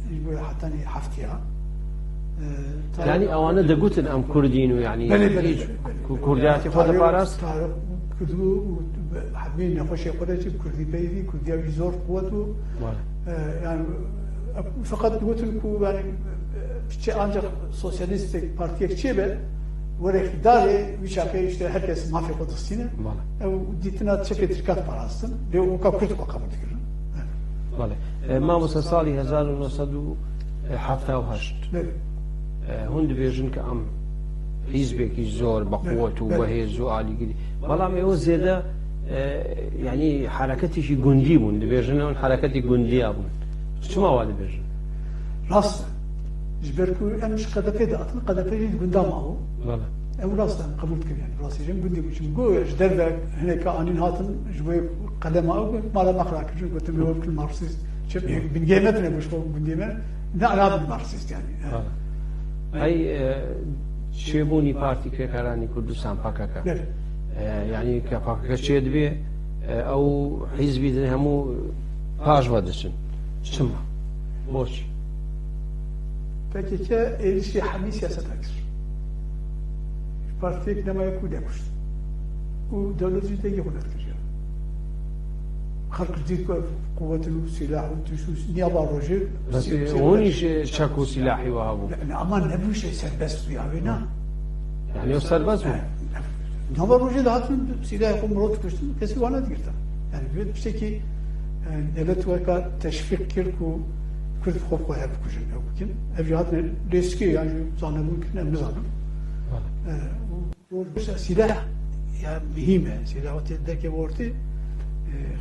ji bo hetanî heftiya. E, Tarık Yani ewana digotin em Kurdîn û, yanî, Belê, belê, hiç belê, belê. ku-, Kurdiyatê xwe Tarık, diparast. Tarık Kurd û, û hemî nexweşê xwe de jî Kurdî peyvî, Kurdiya wî zor quwet û, Belê. e, yani, e, feqet digotin ku, yani, e, çi ancak sosyalîstek partiyek çêbe, were îqtîdarê, wî çaxê işte herkes mafê xwe distîne. Belê. Ew dîtina çepê tirka diparastin, lê weka Kurd xwe qebûl dikirin. Belê. E, mamoste, salî hezar û neh sed û hefta û heşt. Belê. E, hûn dibêjin ke em hîzbekî zor, bi Belê, quwet û belê. bi hêz û alîgirî. Belam êwe zêde, e, yanî hereketêkî gundî bûn. Dibêjin hûn hereketî gundiya bûn. Çima wa dibêjin? Rast e. Ji ber ku em ji Q D P de hatin, Q D P jî di gunda mawo. Belê. Ew rast e, em qebûl dikin yani. Rastî jî em gundî bûn. Çimkî ji derve hineka anîn hatin, ji bo qelema ew mala me xira kirin, gotin, "Ew bikin Marksîst." Çi, bingehê me tune bû, ji bo gundî me. Ne ala bin Marksîst yani. Belê. Hey, e, çêbûnî Partî Krêkaranî Kurdistan, P K K. Belê. E, yanî ke P K K çêdibe, e, ew hîzbî din hemû paş ve diçin. Çima? Boçî? P K K êrişî hemî siyaseta kir. Partiyek nemaye ku nekuşt. Û dewlet jî dengê xwe nedikiriya. Xelk dît ku ev quwet û sîlah û tişt û niha va rojê Bes, sî-, e, sî-, hûn îş, e, çek û sîlahî wiha bû. Ne, ne, ama nebû şey serbest bû ya wê, na. Yani o serbest bû. Ne, ne. Niha va rojê de hatin sîlahê xwe mirov dikuştin, kesî wana digirtin. Yani vê tiştekî, e, devlet weka teşvîq kir ku Kurd xwe bi xwe hev bikujin, ew bikin. Ev jî hatine lêskê, yan jî zanebûn kirine, em nizanin. Bale. E, û Rol sîlah ya muhîm e. Sîlah wextê derkeve ortê, e,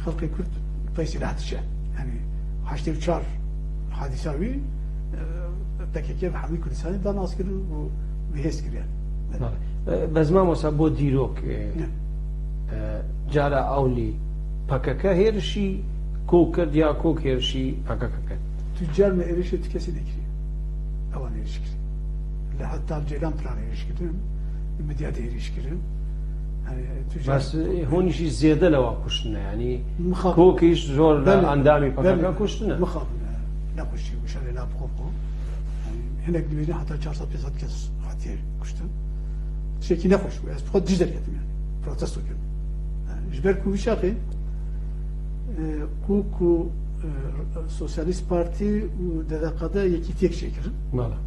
xelkê Kurd pey sîlah diçe. Yani heştê û çar hadîsa wî, e, P K K bi hemî Kurdistanê da naskirin û bihêz kiriye. E, bes mamosa bo dîrok, e, Ne. e, cara ewlî P K K hêrişî kok kir ya kok hêrişî P K K kir? Tu car me êrişê tu kesî nekiriye. Ewan êriş kirin. Li heta Ceylan Piran êriş kirin. Li Midyadê êriş kirin. Yani, tu Bes, e, hûn jî zêde lewa kuştine, yani Mixabin. Kokî jî zor li Belê, endamî P K K belê. Kuştine. Mixabin, e, nekuştî, û şerê na bi xwe bû. Yani, hinek dibêjin heta çar sed pênc sed kes hatiye kuştin. Tiştekî nexweş bû. Ez bi xwe dij derketim yani. Protesto kirim. Yani, ji ber ku wî çaxê, e, ku, ku, e, Sosyalîst Partî û D D K D yekîtiyek çêkirin. Bala.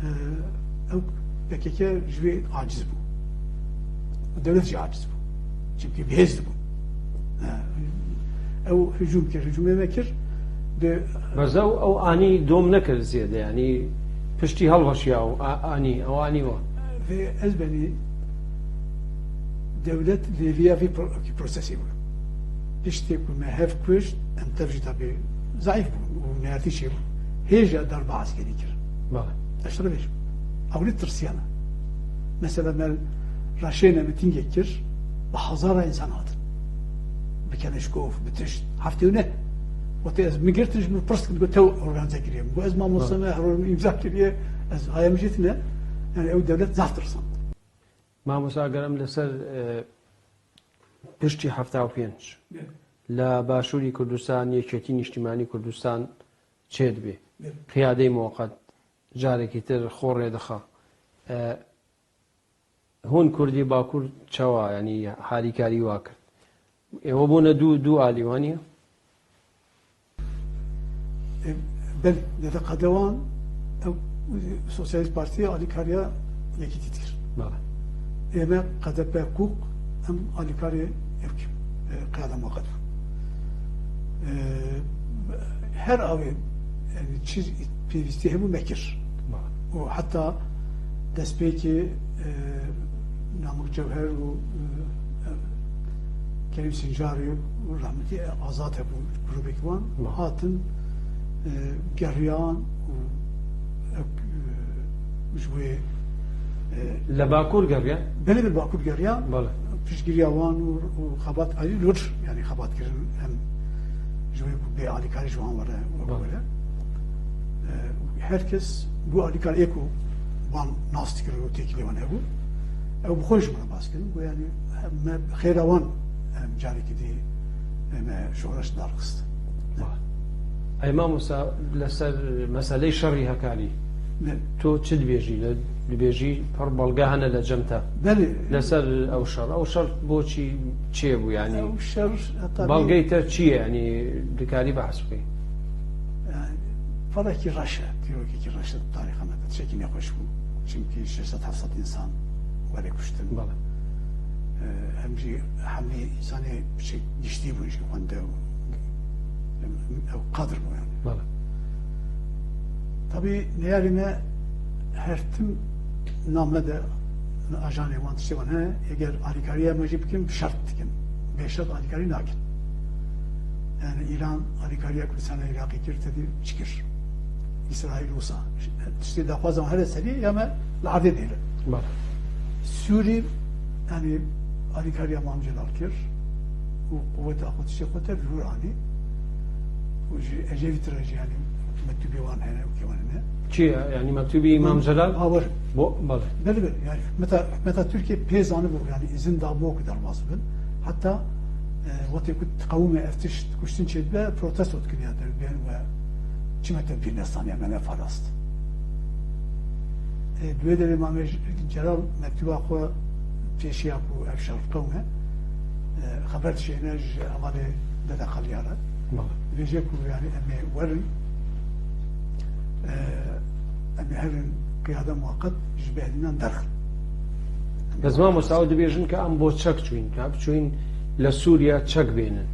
E, ew P K K ji wê aciz bû. Dewlet jî aciz bû. Çimkî bi hêz dibû. E, ew hicûm kir, hicûmê me kir. Di Bes ew, ew anî dom nekir zêde, yanî piştî helweşiya ew a-, anî, ew anî we. Vê ez benî dewlet lêviya vî pro-, prosesê bû. Piştê ku me hev kuşt, em tev jî tabî zayîf bûn û neyartî çêbû. Hêja darbe eskerî kirin. Bale. Ez şerê bêjim. Ewlî tirsiyana. Mesela me reşêne mitîngek kir, bi hezara însan hatin. Bi keleşkof, bi tişt, heftê û neh. Wextê ez min girtin ji min pirs kirin, got, "Tew organîze kiriye." Min got, "Ez mamoste me, her roj min îmza kiriye, ez haya min jî tine." Yani ew dewlet zaf tirsan. Mamosta, eger em li ser, e, piştî hefta û pênc Evet. li Başûrî Kurdistan, Yekîtî Nîştîmanî Kurdistan çêdibe, Evet. qiyadeyê muweqet carekî dir xwe rêdixe. E, hûn Kurdî Bakur çawa, yanî harîkarî wa kir? Ê, we bûne du, du alî, waniye? E, belê, D D K D wan, ew, Sosyalîst Partî alîkariya Yekîtî dikir. Bale. Ê me K D P Kûk, em alîkarê ew kî, e, qiyada muqet bû. E, her awê, yani çi pêvîstî hebû me kir. Bale. Û heta destpêkê, e, Namik Cewher û, e, Kerîm Sincarî û rahmetî Azad hebû, grûbek wan Bale. hatin, e, geriyan û, e, ji wê, e, Li Bakur geriyan? Belê, li Bakur geriyan. Bale. Piştgiriya wan û, û xebat, yani, lûr, yani, xebat kirin, em ji wê ku bê alîkarî ji wan were, Bale. were. E, her kes bû alîkar ê ku wan nas dikir û têkilê wan hebû. Ew bi xwe ji min re bas kirin. Got, yani, me xêra wan, em carekî dî, em, e, şoreş darxist. Ey mamosta, li ser meseleyê şerî Hekarî, Ne. tu çi dibêjî? Li, dibêjî pir belge hene li cem te. Belê. Li ser ew şer. Ew şer bo çi çêbû, yani? Ew şer, e, tabii Belgeyê te çi ye, yani, dikarî behs bikî? Yani, parekî reş e, dîrokekî reş e, tarîxa me de tiştekî nexweş bû. Çimkî şeş sed heft sed însan were kuştin. Bale. E, em jî hemî însanê piçek giştî bûn jî xwende û em, ew qadr bû yani. Bale. Tabî neyarî me her tim name de ajanê wan tiştê wan heye, eger alîkariya me jî bikin, bi şert dikin. Bê şert alîkarî nakin. Yani Îran alîkariya Kurdistana Iraqê kir, te dî çi kir? Îsraîl wisa. Tiştê daxwaza wan here serî ya me li erdê dêre. Bale. Sûrî, yani alîkariya Mam Celal kir û quweta xwe tiştê xwe te li hûr anî. Û ji Ecevît re jî, yani, mektûbê wan hene û kê wan hene. Çi ye? Yani mektûbê Mam Celal? Bawer. Bo-, bale. Belê, belê. Yani hikûmeta, hikûmeta Tirkiye pê zanibû, yani îzin dabû ku derbas bin. Heta, e, wextê ku diqewime ev tişt kuştin çêdibe, protesto dikin ya derbên we çi me te bîr nestaniye, me neparast. E, di wê derê Mamê Celal mektûba xwe pêşiya ku ev şer qewime, e, Xeber dişêne ji hevalê Dede Qaliya re. Bale. Dibêje ku, yani, em ê werin, e, em ê herin qiyade muweqet ji Behdînan derxin. Bes mamosta, ew dibêjin ke em bo çek çûyîn, ke biçûyîn li Sûriye çek bênin.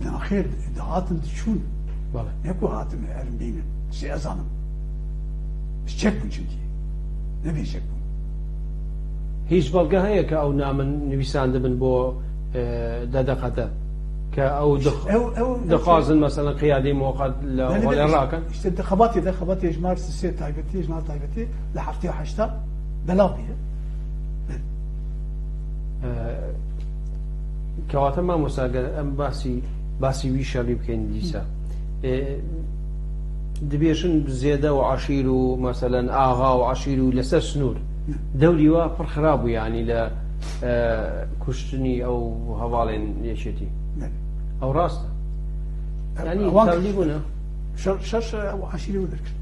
Nexêr, dihatin diçûn. Bale. Ne ku hatin herin bînin. Sê ez zanim. Çek bûn çimkî. Ne bê çek bûn. Hîç belge heye ke ew namin nivîsandibin bo, e, D D Q T? Ke ew dix-, Ew, ew, ew dixwazin, mesela, qiyadê muweqet li Belê, holê belê, rakin? Îşte di xebatê de, xebatê ji mar sisê taybetî, ji mar taybetî li heftê û heşta belav bûye. Belê. E, kewata mamosta, ger em basî, basî wî şerî bikin dîsa. E, dibêjin zêde û eşîr û, meselen, axa û eşîr û li ser sinûr. Dewrî wa pir xirab bû, yanî li, e, kuştinî ew hevalên yekêtî. Ne. Ew rast e. Ew, Yanî ewan tevlî bûne. Şer, şer, şer ew eşîrê wê derkir.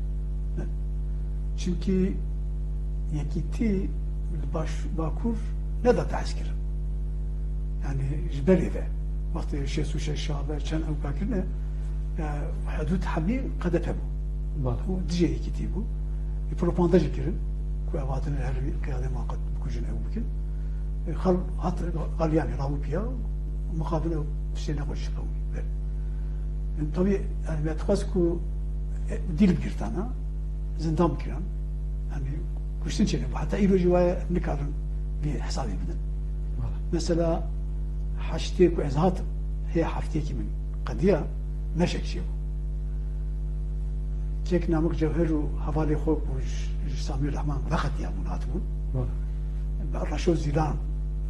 Ne. Çimkî yekîtî li baş, Bakur nedate hezkirin. Yani ji berê ve. Wextê şêst û şeş şabe çend ewka kirine, e, hudûd hemî Q D P bû. Bale. Û dijê yekîtî bû. E, propaganda jî kirin. Ku ev hatine her qiyadê muqet bikujin ew bikin. E, xal hat, xal yani rawû piya, muqabil ew tiştê nexweş qewimî. Ber. Yani, tabii, yani, me dixwest ku, e, dîl bigirtana, zindan bikiran. Yani, kuştin çêne bû. Heta îro jî waye nikarin vî hesabê bidin. Wala. Mesela, heştê ku ez hatim, hê heftiyekî min qediya, meşek çêbû. Kek Namik Cewher û hevalê xwe ku ji, ji Samî Rehman veqetiya bûn hatibûn. Wala. Reşo Zîlan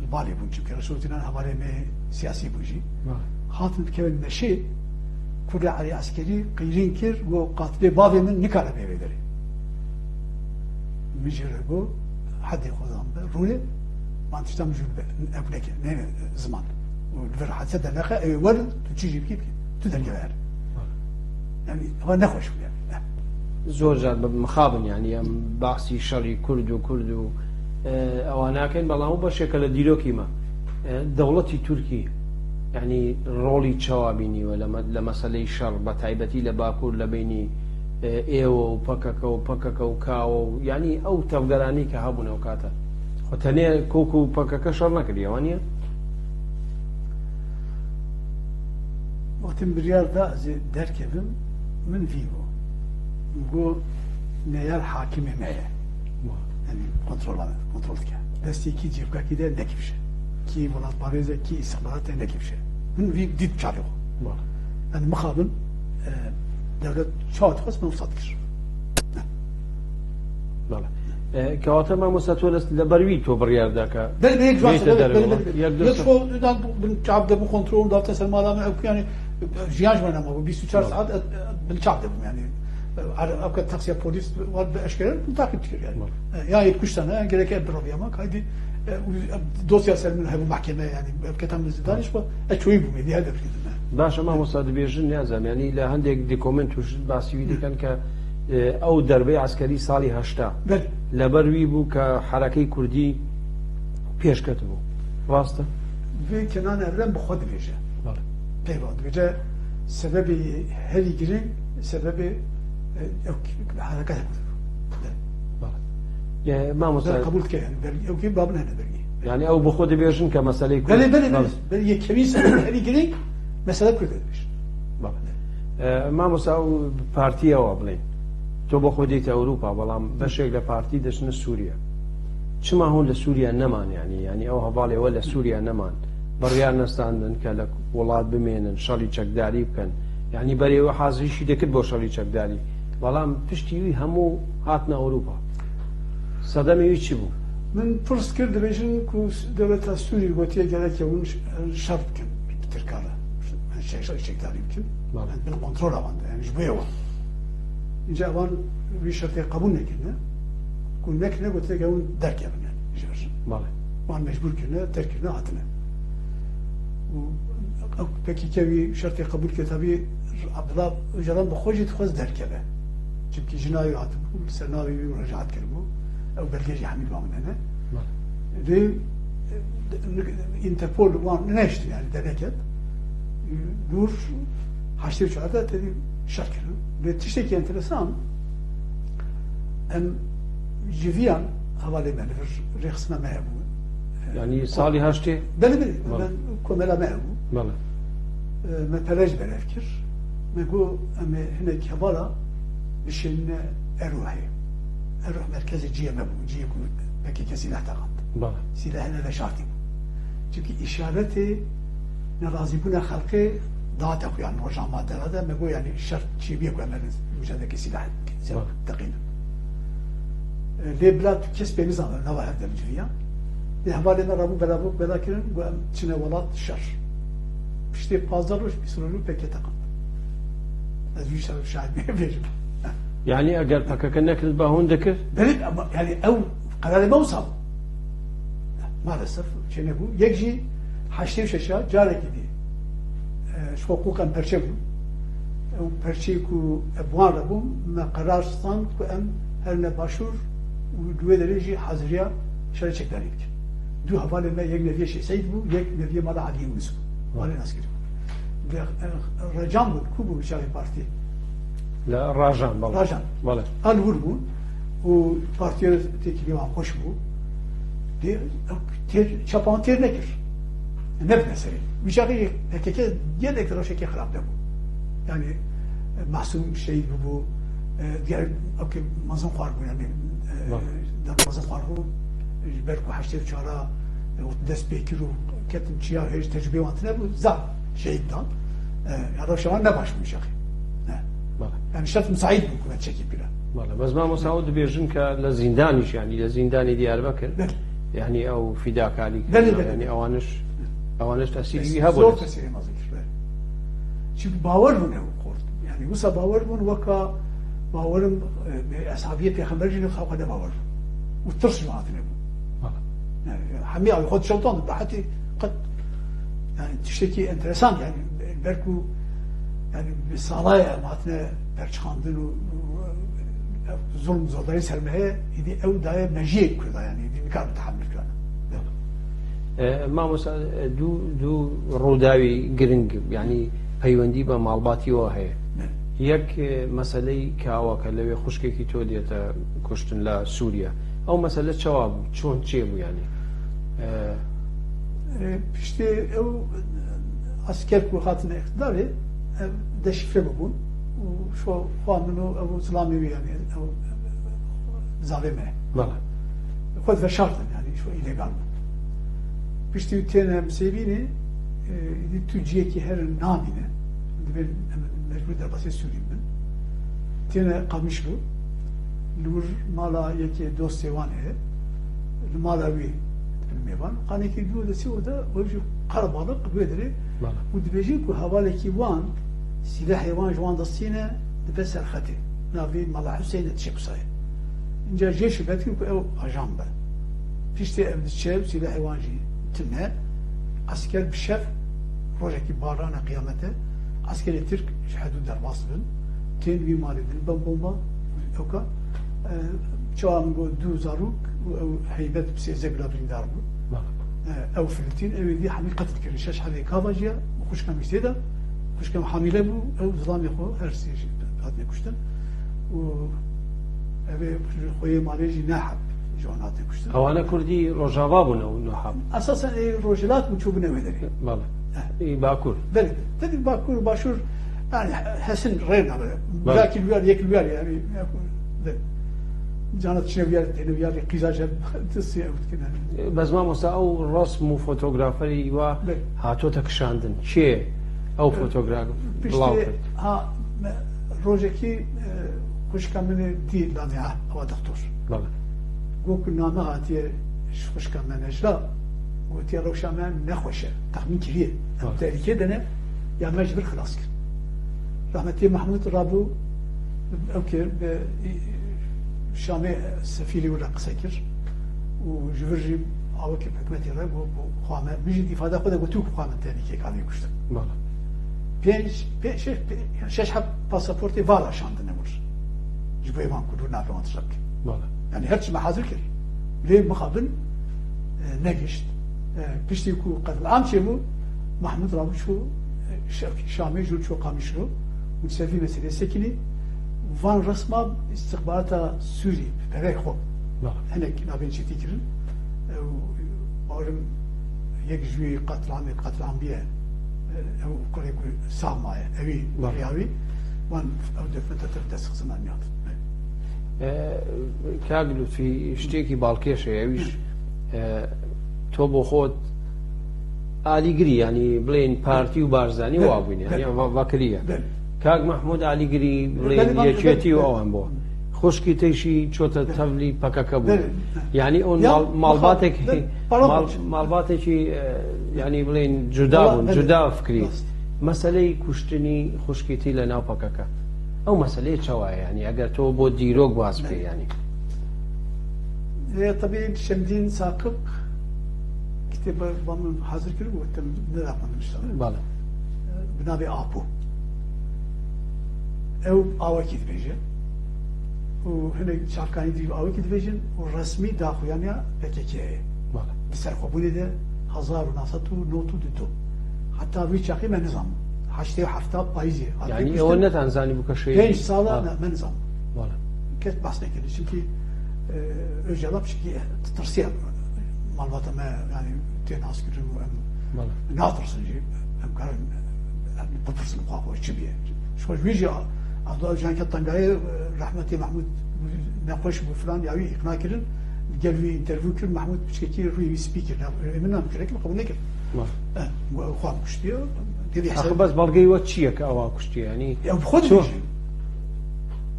li balê bûn, çimkî Reşo Zîlan hevalê me siyasî bû jî. Wala. Hatin dikevin meşê, kurê Elî Eskerî qîrîn kir, got, "Qatilê bavê min nikare bê vê derê." Min jê re got, "Hedê xwe dan be, rûnê, van tişta min jû be, ev neke, ne ziman." Û li vir hadise dernexe, ew ê werin, tu çi jî bikî, bikî. Tu derkeve her. Yani, ewa nexweş bû yani. Zor car bi mixabin yani, em bahsî şerî Kurd û Kurd û, e, ewa nakin, belam û beşeke li dîrokî me. E, dewletî Tirkî, yani, rolî çawa bînî we li me-, li meseleyê şer, bi taybetî li Bakur, li beynî, e, êwe û P K K û P K K û kawo û, yani, ew tevgeranî ke hebûn ew kate. Xwe tenê kok û P K K şer nekiriye, waniye? Wextê min biryar da ez ê derkevim, min vî got. Min got, "Neyar hakimê me ye." Wa. Yani kontrola, kontrol dike. Destê kî cîvkakî de nekifşe. Kî welatparêz e, kî îstixbarat e, nekifşe. Min vî dît çavê xwe. Wa. Yani mixabin, e, dewlet çawa dixwest, min wisa dikir. Bale. E, kewata mamosta, tu li, li ber wî tu biryar da ke Belê, belê, bêjte belê, derve belê, wan. Belê, belê. Yek Yek dösa. Xwe dan bin çav de bû kontrol, dafte ser mala me, ew yani, e, jiyan ji me nema bû, bîst û çar Bale. Saet, e, e, bin çav de bû yani. E, ar-, ew ke taksiya polîs wan bi eşkere, bin takip dikir yani. Bale. E, ya yek kuştana, ya gerek ev biroviya ma, kaydi, e, u-, e, dosya ser min hebû mahkeme yani, ev ketan min zindanê ji xwe, e, çoyî bû, mêdî her de bikirdim yani. Baş, mamosta, dibêjin, niyazem, yani, li hindek dokument û ji basî wî Hı. dikin ke, e, ew derbê eskerî salî heşta. Belê. Li ber wî bû ke herekeyê Kurdî pêş ketibû. Rast e? Vê Kenan Evren bi xwe dibêje. Bale. Peyva dibêje, sebebê herî girîng, sebebê, e, ew ki-, hereketa Kurdî bû. Belê. Bale. E, mamosta Belê, qebûl dike yani. Belê, ew ki babin hene belê. Yani ew bi xwe dibêjin ke meseleyê Kurd Belê, belê, Bale. belê. Belê, yekemîn sebebê herî girîng mesele Kurd e dibêjin. Bale. E, mamosta, ew partiya wa bilên. Tu bi xwe dîte Ewropa, belam beşek li partî diçine Sûriye. Çima hûn li Sûriye neman yani? Yani ew hevalê we li Sûriye neman. Biryar nestandin ke li welat bimênin, şerî çekdarî bikin. Yani berê we hazirî jî dikir bo şerî çekdarî. Belam piştî wî hemû hatine Ewropa. Sedemê wî çi bû? Min pirs kir, dibêjin ku dewleta Sûrî gotiye gerek e hûn ş-, şer bikin bi Tirkan re. Şer, şer çekdarî bikin. Bale. Yani bin kontrola wan de, yani ji bo wan. Înca wan wî şertê qebûl nekirine. Ku nekirine, gotiye gerek hûn derkevin yani ji vir. Bale. Wan mecbûr kirine, terk kirine, hatine. Û P K K wî şertê qebûl kir, tabî Abdullah Ocalan bi xwe jî dixwest derkeve. Çimkî jina wî hatibû, li ser navê wî muracaat kiribû. Ew belge jî hemî li ba min hene. Bale. Lê Interpol wan neşt yani dereket. Nur heştê û çar de tedî şer kirin. Lê tiştekî enteresan, em civiyan hevalê me li vir rêxistina me hebû. Yani salî heştê? Belê, belê. Bale. Em komela me hebû. Bale. E, me pere ji berev kir. Me got, em ê hinek hevala bişênine Erûhê. Erûh merkezê cihê me bû. Cihê ku P K K sîleh teqand. Bale. Sîlehê ne veşartî bû. Çimkî îşaretê nerazîbûna xelkê date xwe, yani roja ma dera de me got, yani şert çêbûye ku em herin mujadekê sîleh Bale. teqînin. E, lê bila tu kes pê nizane, nava hev de biciviya. Lê hevalê me rabû bela bû, bela kirin, got em çine welat şer. Piştê pazdeh roj, bîst roj û P K K teqand. Ez wî şer şahid bêjim. Yani eger P K K nekiribû hûn dikir? Belê, ama yani ew qerarê me wisa bû. Maalesef çênebû. Yek jî heştê û şeş carekî dî, e, ji xwe qûq em perçe bûn. Ew perçeyê ku bi wan re bûn, me qerar stand ku em herine başûr û li wê derê jî haziriya şerê çekdarî bikin. Du hevalên me, yek neviyê Şêx Seîd bû, yek neviyê mala Eliyê Yûnus bû. Malên eskerî bû. Li, e, Recan bûn, ku bû çavê partî? Li Rajan, bale. Rajan. Bale. An wir bûn û partiya têkilî wan xweş bû. Dê, têr, çapa wan têr nekir. Nebine serê. Wî çaxê P K K gelek rewşekê xirab nebû. Yani, e, Mahsûm şehîd bûbû, e, diğer, okey, mezin xwar bû, yani, e, Bale. der mezin xwar bû. Ji ber ku heştê û çar e, û dest pê kir û ketin çiya hêj tecrübê wan tine bû, zaf şehîd dan. E, ya rewşa wan ne baş bû şexî. Ne. Bale. Yani şert misaîd bû ku me çekî pîre. Bale. Bes mamosta ew dibêjin ke li zîndanî jî, yani li zîndanê Diyarbekir, Belê. yani ew fîdakarî Belê, kirine, belê. yani ewaneş, ewaneş tesîrî wî hebû. Zor tesîrê mezin kir, belê. Çimkî bawer bûn ew xort. Yani wisa bawer bûn weka bawerim, e, eshabiyê pêxember jî xewa ne bawer bûn. Û tirs ji wan hatine bû. Bale. Yani, hemî ew xwe dişewtan, bi hetî qet, yani, tiştekî enteresan, yani, ber ku, yani, bi salaya em hatine perçiqandin û, û, ev zulm zordarî ser me heye, îdî ew daye mejiyê Kurda, yani, îdî nikar bi tehemil kirana. E, mamosta, e, du, du rûdawî giring, yani, peywendî bi malbatî we heye. Ne. Yek, e, meseleyê kawa ke lewê xwişkekî to diyete kuştin la Sûriye. Ew mesele çawa bû? Çond çêbû yani? E, E, piştî ew esker ku hatine îqtidarê, ev deşîfre bibûn û şo xwa min û ev zilamê wî, yani ew zavê me. Bale. Xwe veşartin, yani şo îlegal bû. Piştî têne Misêbînê, e, îdî tu ciyekî herin namîne. Dibên em mecbûr derbasê Sûrî bin. Têne Qamişlo. Li wir mala yekê dostê wan heye. Li mala wî dibin mêvan. Qanekî dû de sî oda, ew jî qerebalix wê dirê. Bale. Û dibêjin ku hevalekî wan, sîlehê wan ji wan destîne, dibe ser xetê. Navê Mala Huseyne diçe Qusayê. Înca jê şübhe dikin ku ew ajan be. Piştî ev diçe û sîlehê wan jî tune. Esker bi şev, rojekî barana qiyamete, eskerê Tirk ji hedû derbas bin. Tên wî malê din ben bomba, ewka, e, çawa min got du zarok û ew Heybet bi sêzdeh bila birîndar bû. Bale. E, ew filitîn, ew ê dî hemî qetil kirin. Şeş hebê gava jî ya û xwişka min jî tê de, xwişka min hamîle bû, ew zilamê xwe her sê jî hatine kuştin. Û ev ê xweyê malê jî neh heb ji wan hatine kuştin. Ewane kurdî Rojava bûn ew neh heb? Esasen ê rojhilat bûn, çûbûne wê derê. Bale. Eh. Ê Bakur. Belê. Tedî Bakur, Başûr, yani hesin rê nabe. Bale. Belkî li wer, yek li wer yani. Cana tiştê wer, têne wer, qîza jeb, tisiye ew dikin yani. Bes mamosta, ew resm û fotograferî wa Belê. hatote kişandin. Çi ye ew fotograf Piştî, bilaw kir? ha, me, rojekî, e, xwişka min ê dî danî, ha, ewa doktor. Bale. Got ku name hatiye ji xwişka me Necla, gotiye rewşa me nexweş e, texmîn kiriye. Em Bale. tehlîkê de ne, ya me ji vir xilas kir. Rahmetî Mehmûd rabû, ew kir, bi, Şamê sefîrê wî re qise kir û ji vir jî awakî bi hikûmetê re got, got, xwe me, min jî di îfada xwe de got, ku xwe min tehlîkê karî kuştin. Bale. Pênc, pê-, şeş, pê-, şeş heb pasaportê vala şandine wir. Ji bo êvan ku li navê wan tiştek. Bale. Yani her çi me hazir kir. Lê mixabin, e, negişt. Piştî ku qetliam çêbû, Mahmûd rabû çû Şamê, jû çû Qamişlo û ser vî meselê sekinî. Van resma îstixbarata Sûrî, perey xwe, hinek navên çêtî kirin. Ew, barim yek ji wî qetlamê, qetlam biye. Ew kurê ku sax maye. Ewî, riya wî, wan ew def-, def-, destxistina niyat. E, Kak Lutfî, ştêkî balkêş e, ewîş, e, to bo xwe alîgirî, yanî bilên partî û Barzanî wa bûne, yanî va-, vakirî ye. Kak Mahmûd alîgirî, bilên yekîtî û ewan bo. Xwişkî te jî çote tevlî P K K bû. Yanî ew mal-, malbatek-, mal-, malbatekî, e, yanî bilên cuda bûn, cuda fikirî. Meseleyê kuştinî xwişkî te li nav P K K. Ew meseleyê çawa ye? Yanî eger to bo dîrok baz bikî, yanî. Lê tebî Şemdîn Saqib kitêbe ba min hazir kir û te min neda xwe nivîştana. Bale. Bi navê Apo. Ew awekî dibêje. Û hinek çavkanî dî awekî dibêjin û resmî daxuyaniya P K K ye. Bale. Di serxwebûnê de hezar û neh sed û nod û du. Heta vî çaxî me nizam. Heştê û hefta payîzê. Yanî ew netan zanî bû ke şey. Pênc sala ne, me nizam. Bale. Kes behs nekirdi. Çimkî, e, Öcalan pişkî tirsiya malbata me, yanî tê naskirin û em natirsin jî. Em karin, em bipirsin xwe xwe çi biye. Ji xwe ji wî jî Abdullah Öcalan ke tengayê, e, rehmetî Mahmûd nexweş bû filan, ya wî îqna kirin. Gel wî interview kir, Mahmûd piçkekî rûyê wî spî kir. Ya, min nam kirek min qebûl nekir. Bale. E, xwe em kuştiye. Axir bes belgeyê we çi ye ke ewa kuştiye? Yanî ya bi xwe dibêje.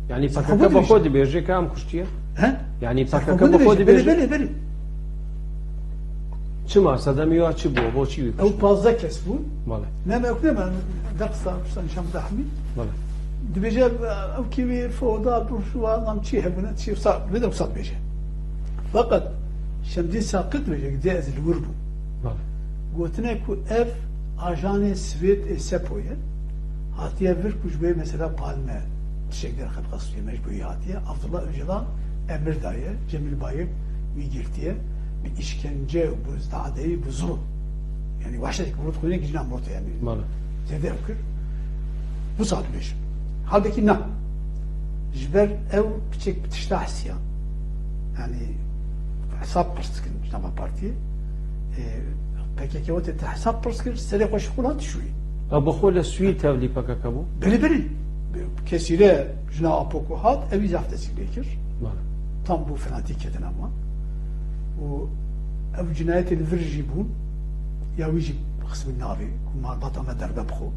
Yanî P K K bi xwe dibêje ke em kuştiye? He? Yanî P K K bi xwe dibêje? Belê, belê, belê. Çima? Sedemê wa çi bû? Bo çi wî kuştin? Ew pazdeh kes bûn. Bale. Ne me ew ne me dersa, nîşan bide hemî. Bale. Dibêje, ew kî wî foda, burjuwa, nam çi hebûne, çi wisa, ne de wisa dibêje. Feqet Şemdîn Saqib dibêje, dê ez li wir bûm. Bale. Gotine ku ev ajanê Swêd ê Sepo ye. Hatiye vir ku ji bo mesela Palme tiştek derxist, qasî mecburî hatiye. Abdullah Öcalan emir daye, Cemil Bayık wî girtiye, bi îşkence û bi zadeyî, bi zulm. Yanî wehşetek mirov xwînê gijîna mirov te yanî. Bale. Zêde ew kir. Wisa dibêjin. Halbekî na. Ji ber ew piçek bi tişta hesiya. Yanî hesab pirs dikin ji nava partiyê. Ê, P K K wetê te hesab pirs kir, serê xwe ji xwe hat şûyî. Ew bi xwe li Swî tevlî P K K bû? Belê, belê. Kesîre jina Apo ku hat, ew î zaf destî lê kir. Bale. Tam bû fenatîk ketina wan. Û ev cinayetê li vir jî bûn. Ya wî jî xismin navê, ku malbata me derbe bixwe.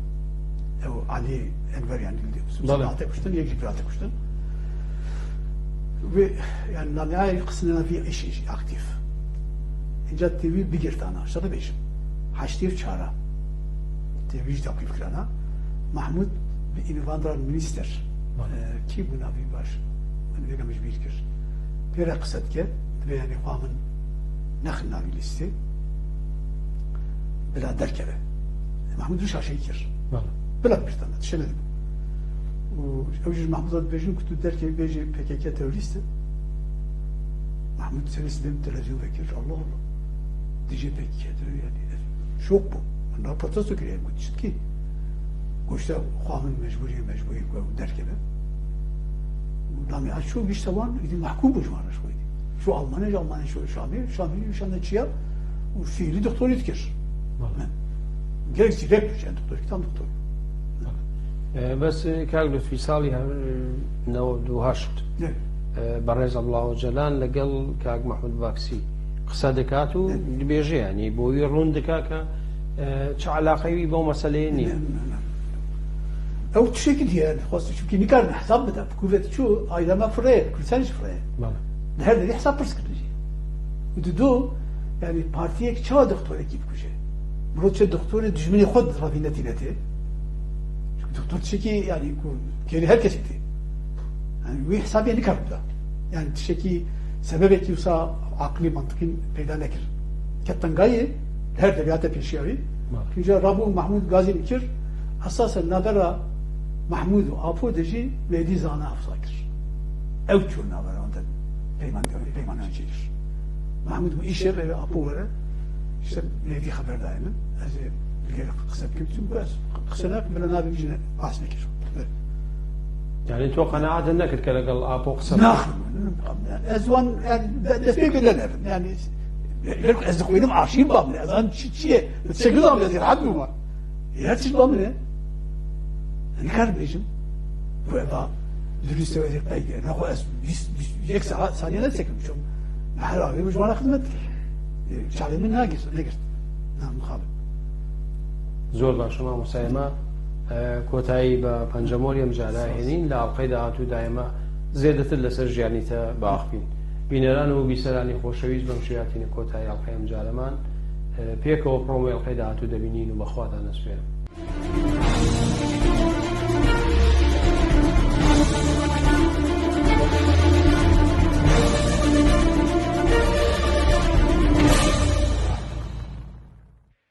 Ew Alî Enver yanî li Bale. Hate kuştin, yek jî birate kuştin. Ve yani la nihayet xistin navî eşî jî aktîf. Înca tê wî bigirtana, şerê bêjim. Heştê û çara. Tê wî jî teqîb kirana. Mahmûd bi învandaran minister. Bale. E, kî bû navî baş? Min vêga min ji bîr kir. Pê re qise dike, divê yanî xwe min nexin navî lîstê. Bila derkeve. Mahmûd wî şaşeyî kir. Bale. Bila bir tane, tişe nedibû. Û ew jî ji Mahmûda dibêjin ku tu derkevî bêjî P K K terorîst e. Mahmûd serê sibê min televîzyon vekir, Allah Allah. Dijî P K K terorî yanî. Şok bû. Min niha protesto kiriye, got, çi dikî? Goşte, xwe min mecbûrî, mecbûrî ku ew derkeve. Namê ez çû gişte wan, îdî mehkûm bû ji wan re ji xwe îdî. Çû Almanê, ji Almanê çû Şamê, Şamê nîşan de çiya û fiilî doktorî dikir. Bale. Gelek zîrek bû, yani doktor, tam doktor. E, bes, e, Kak Lutfî salî, e, newed û heşt, e, Berêz Abdullah Ocalan li gel Kak Mahmud Baksî qise dikat û dibêje, yanî bo wî rûn dika ke, e, çi eleqeyê wî bo meseleyê nîye. Ne, ne, ne. Ew tiştekî diye, xwest çimkî nikarin hesab bide. Bi kuvvet çû, aîlema fireye, Kurdistan jî fireye. Bale. Di her derê hesab pirs kirin jî. Û di do, yani partiyek çawa doktorekî bikuje? Mirov çe doktorê dijminê xwe di revî netîne tê. Çünkü doktor tiştekî, yani ku kêrî her kesî tê. Yani wî hesabê nikar bida. Yani tiştekî sebebekî wisa aqlî, mantiqî peyda nekir. Ke tengayê her deviyate pêşiya wî. Bale. Çünkü rabû Mahmud Gazî kir, esasen navbera Mahmud û Apo de jî Mêdî Zana hevsa kir. Ew çû navbera wan de peyman, peymanan çêkir. Mahmud û Îşev eve Apo were. İşte neydi haber daimi. Ez bir kere kısa bir kim bu, ez kısa ne, bile ne bir bahs ne kişo. یعنی تۆ قەنەعاتت نەکرد کە لەگەڵ ئاپۆ قسە Naxin. Ez wan, yani, destpêk bile ne. Yani, belki ez dixwînim arşîv bamne. Ez an çi çi ye? Çek zaman ez rahat bûma. Her çi bamne. Nikar bêjim. Bu eva dürüst ve peyge. Ne xo ez bîst, bîst, yek saat saniye ne çekim. Çok mahal abi bu bana hizmet. Çalê min nagirt, negirt. Na muxabin. زۆر باش مامۆستا، ئێمە کۆتایی بە پەنجەمۆری ئەم جارە هێنین. لە ئەڵقەی داهاتوودا ئێمە زێدەتر لەسەر ژیانیتە باخبین. بینەران و بیسەرانی خۆشەویست، بەم شێواتینە کۆتایی ئەڵقەی ئەم جارەمان. پێکەوە پرۆمۆی ئەڵقەی داهاتوو دەبینین و بەخواتان دەسپێرم.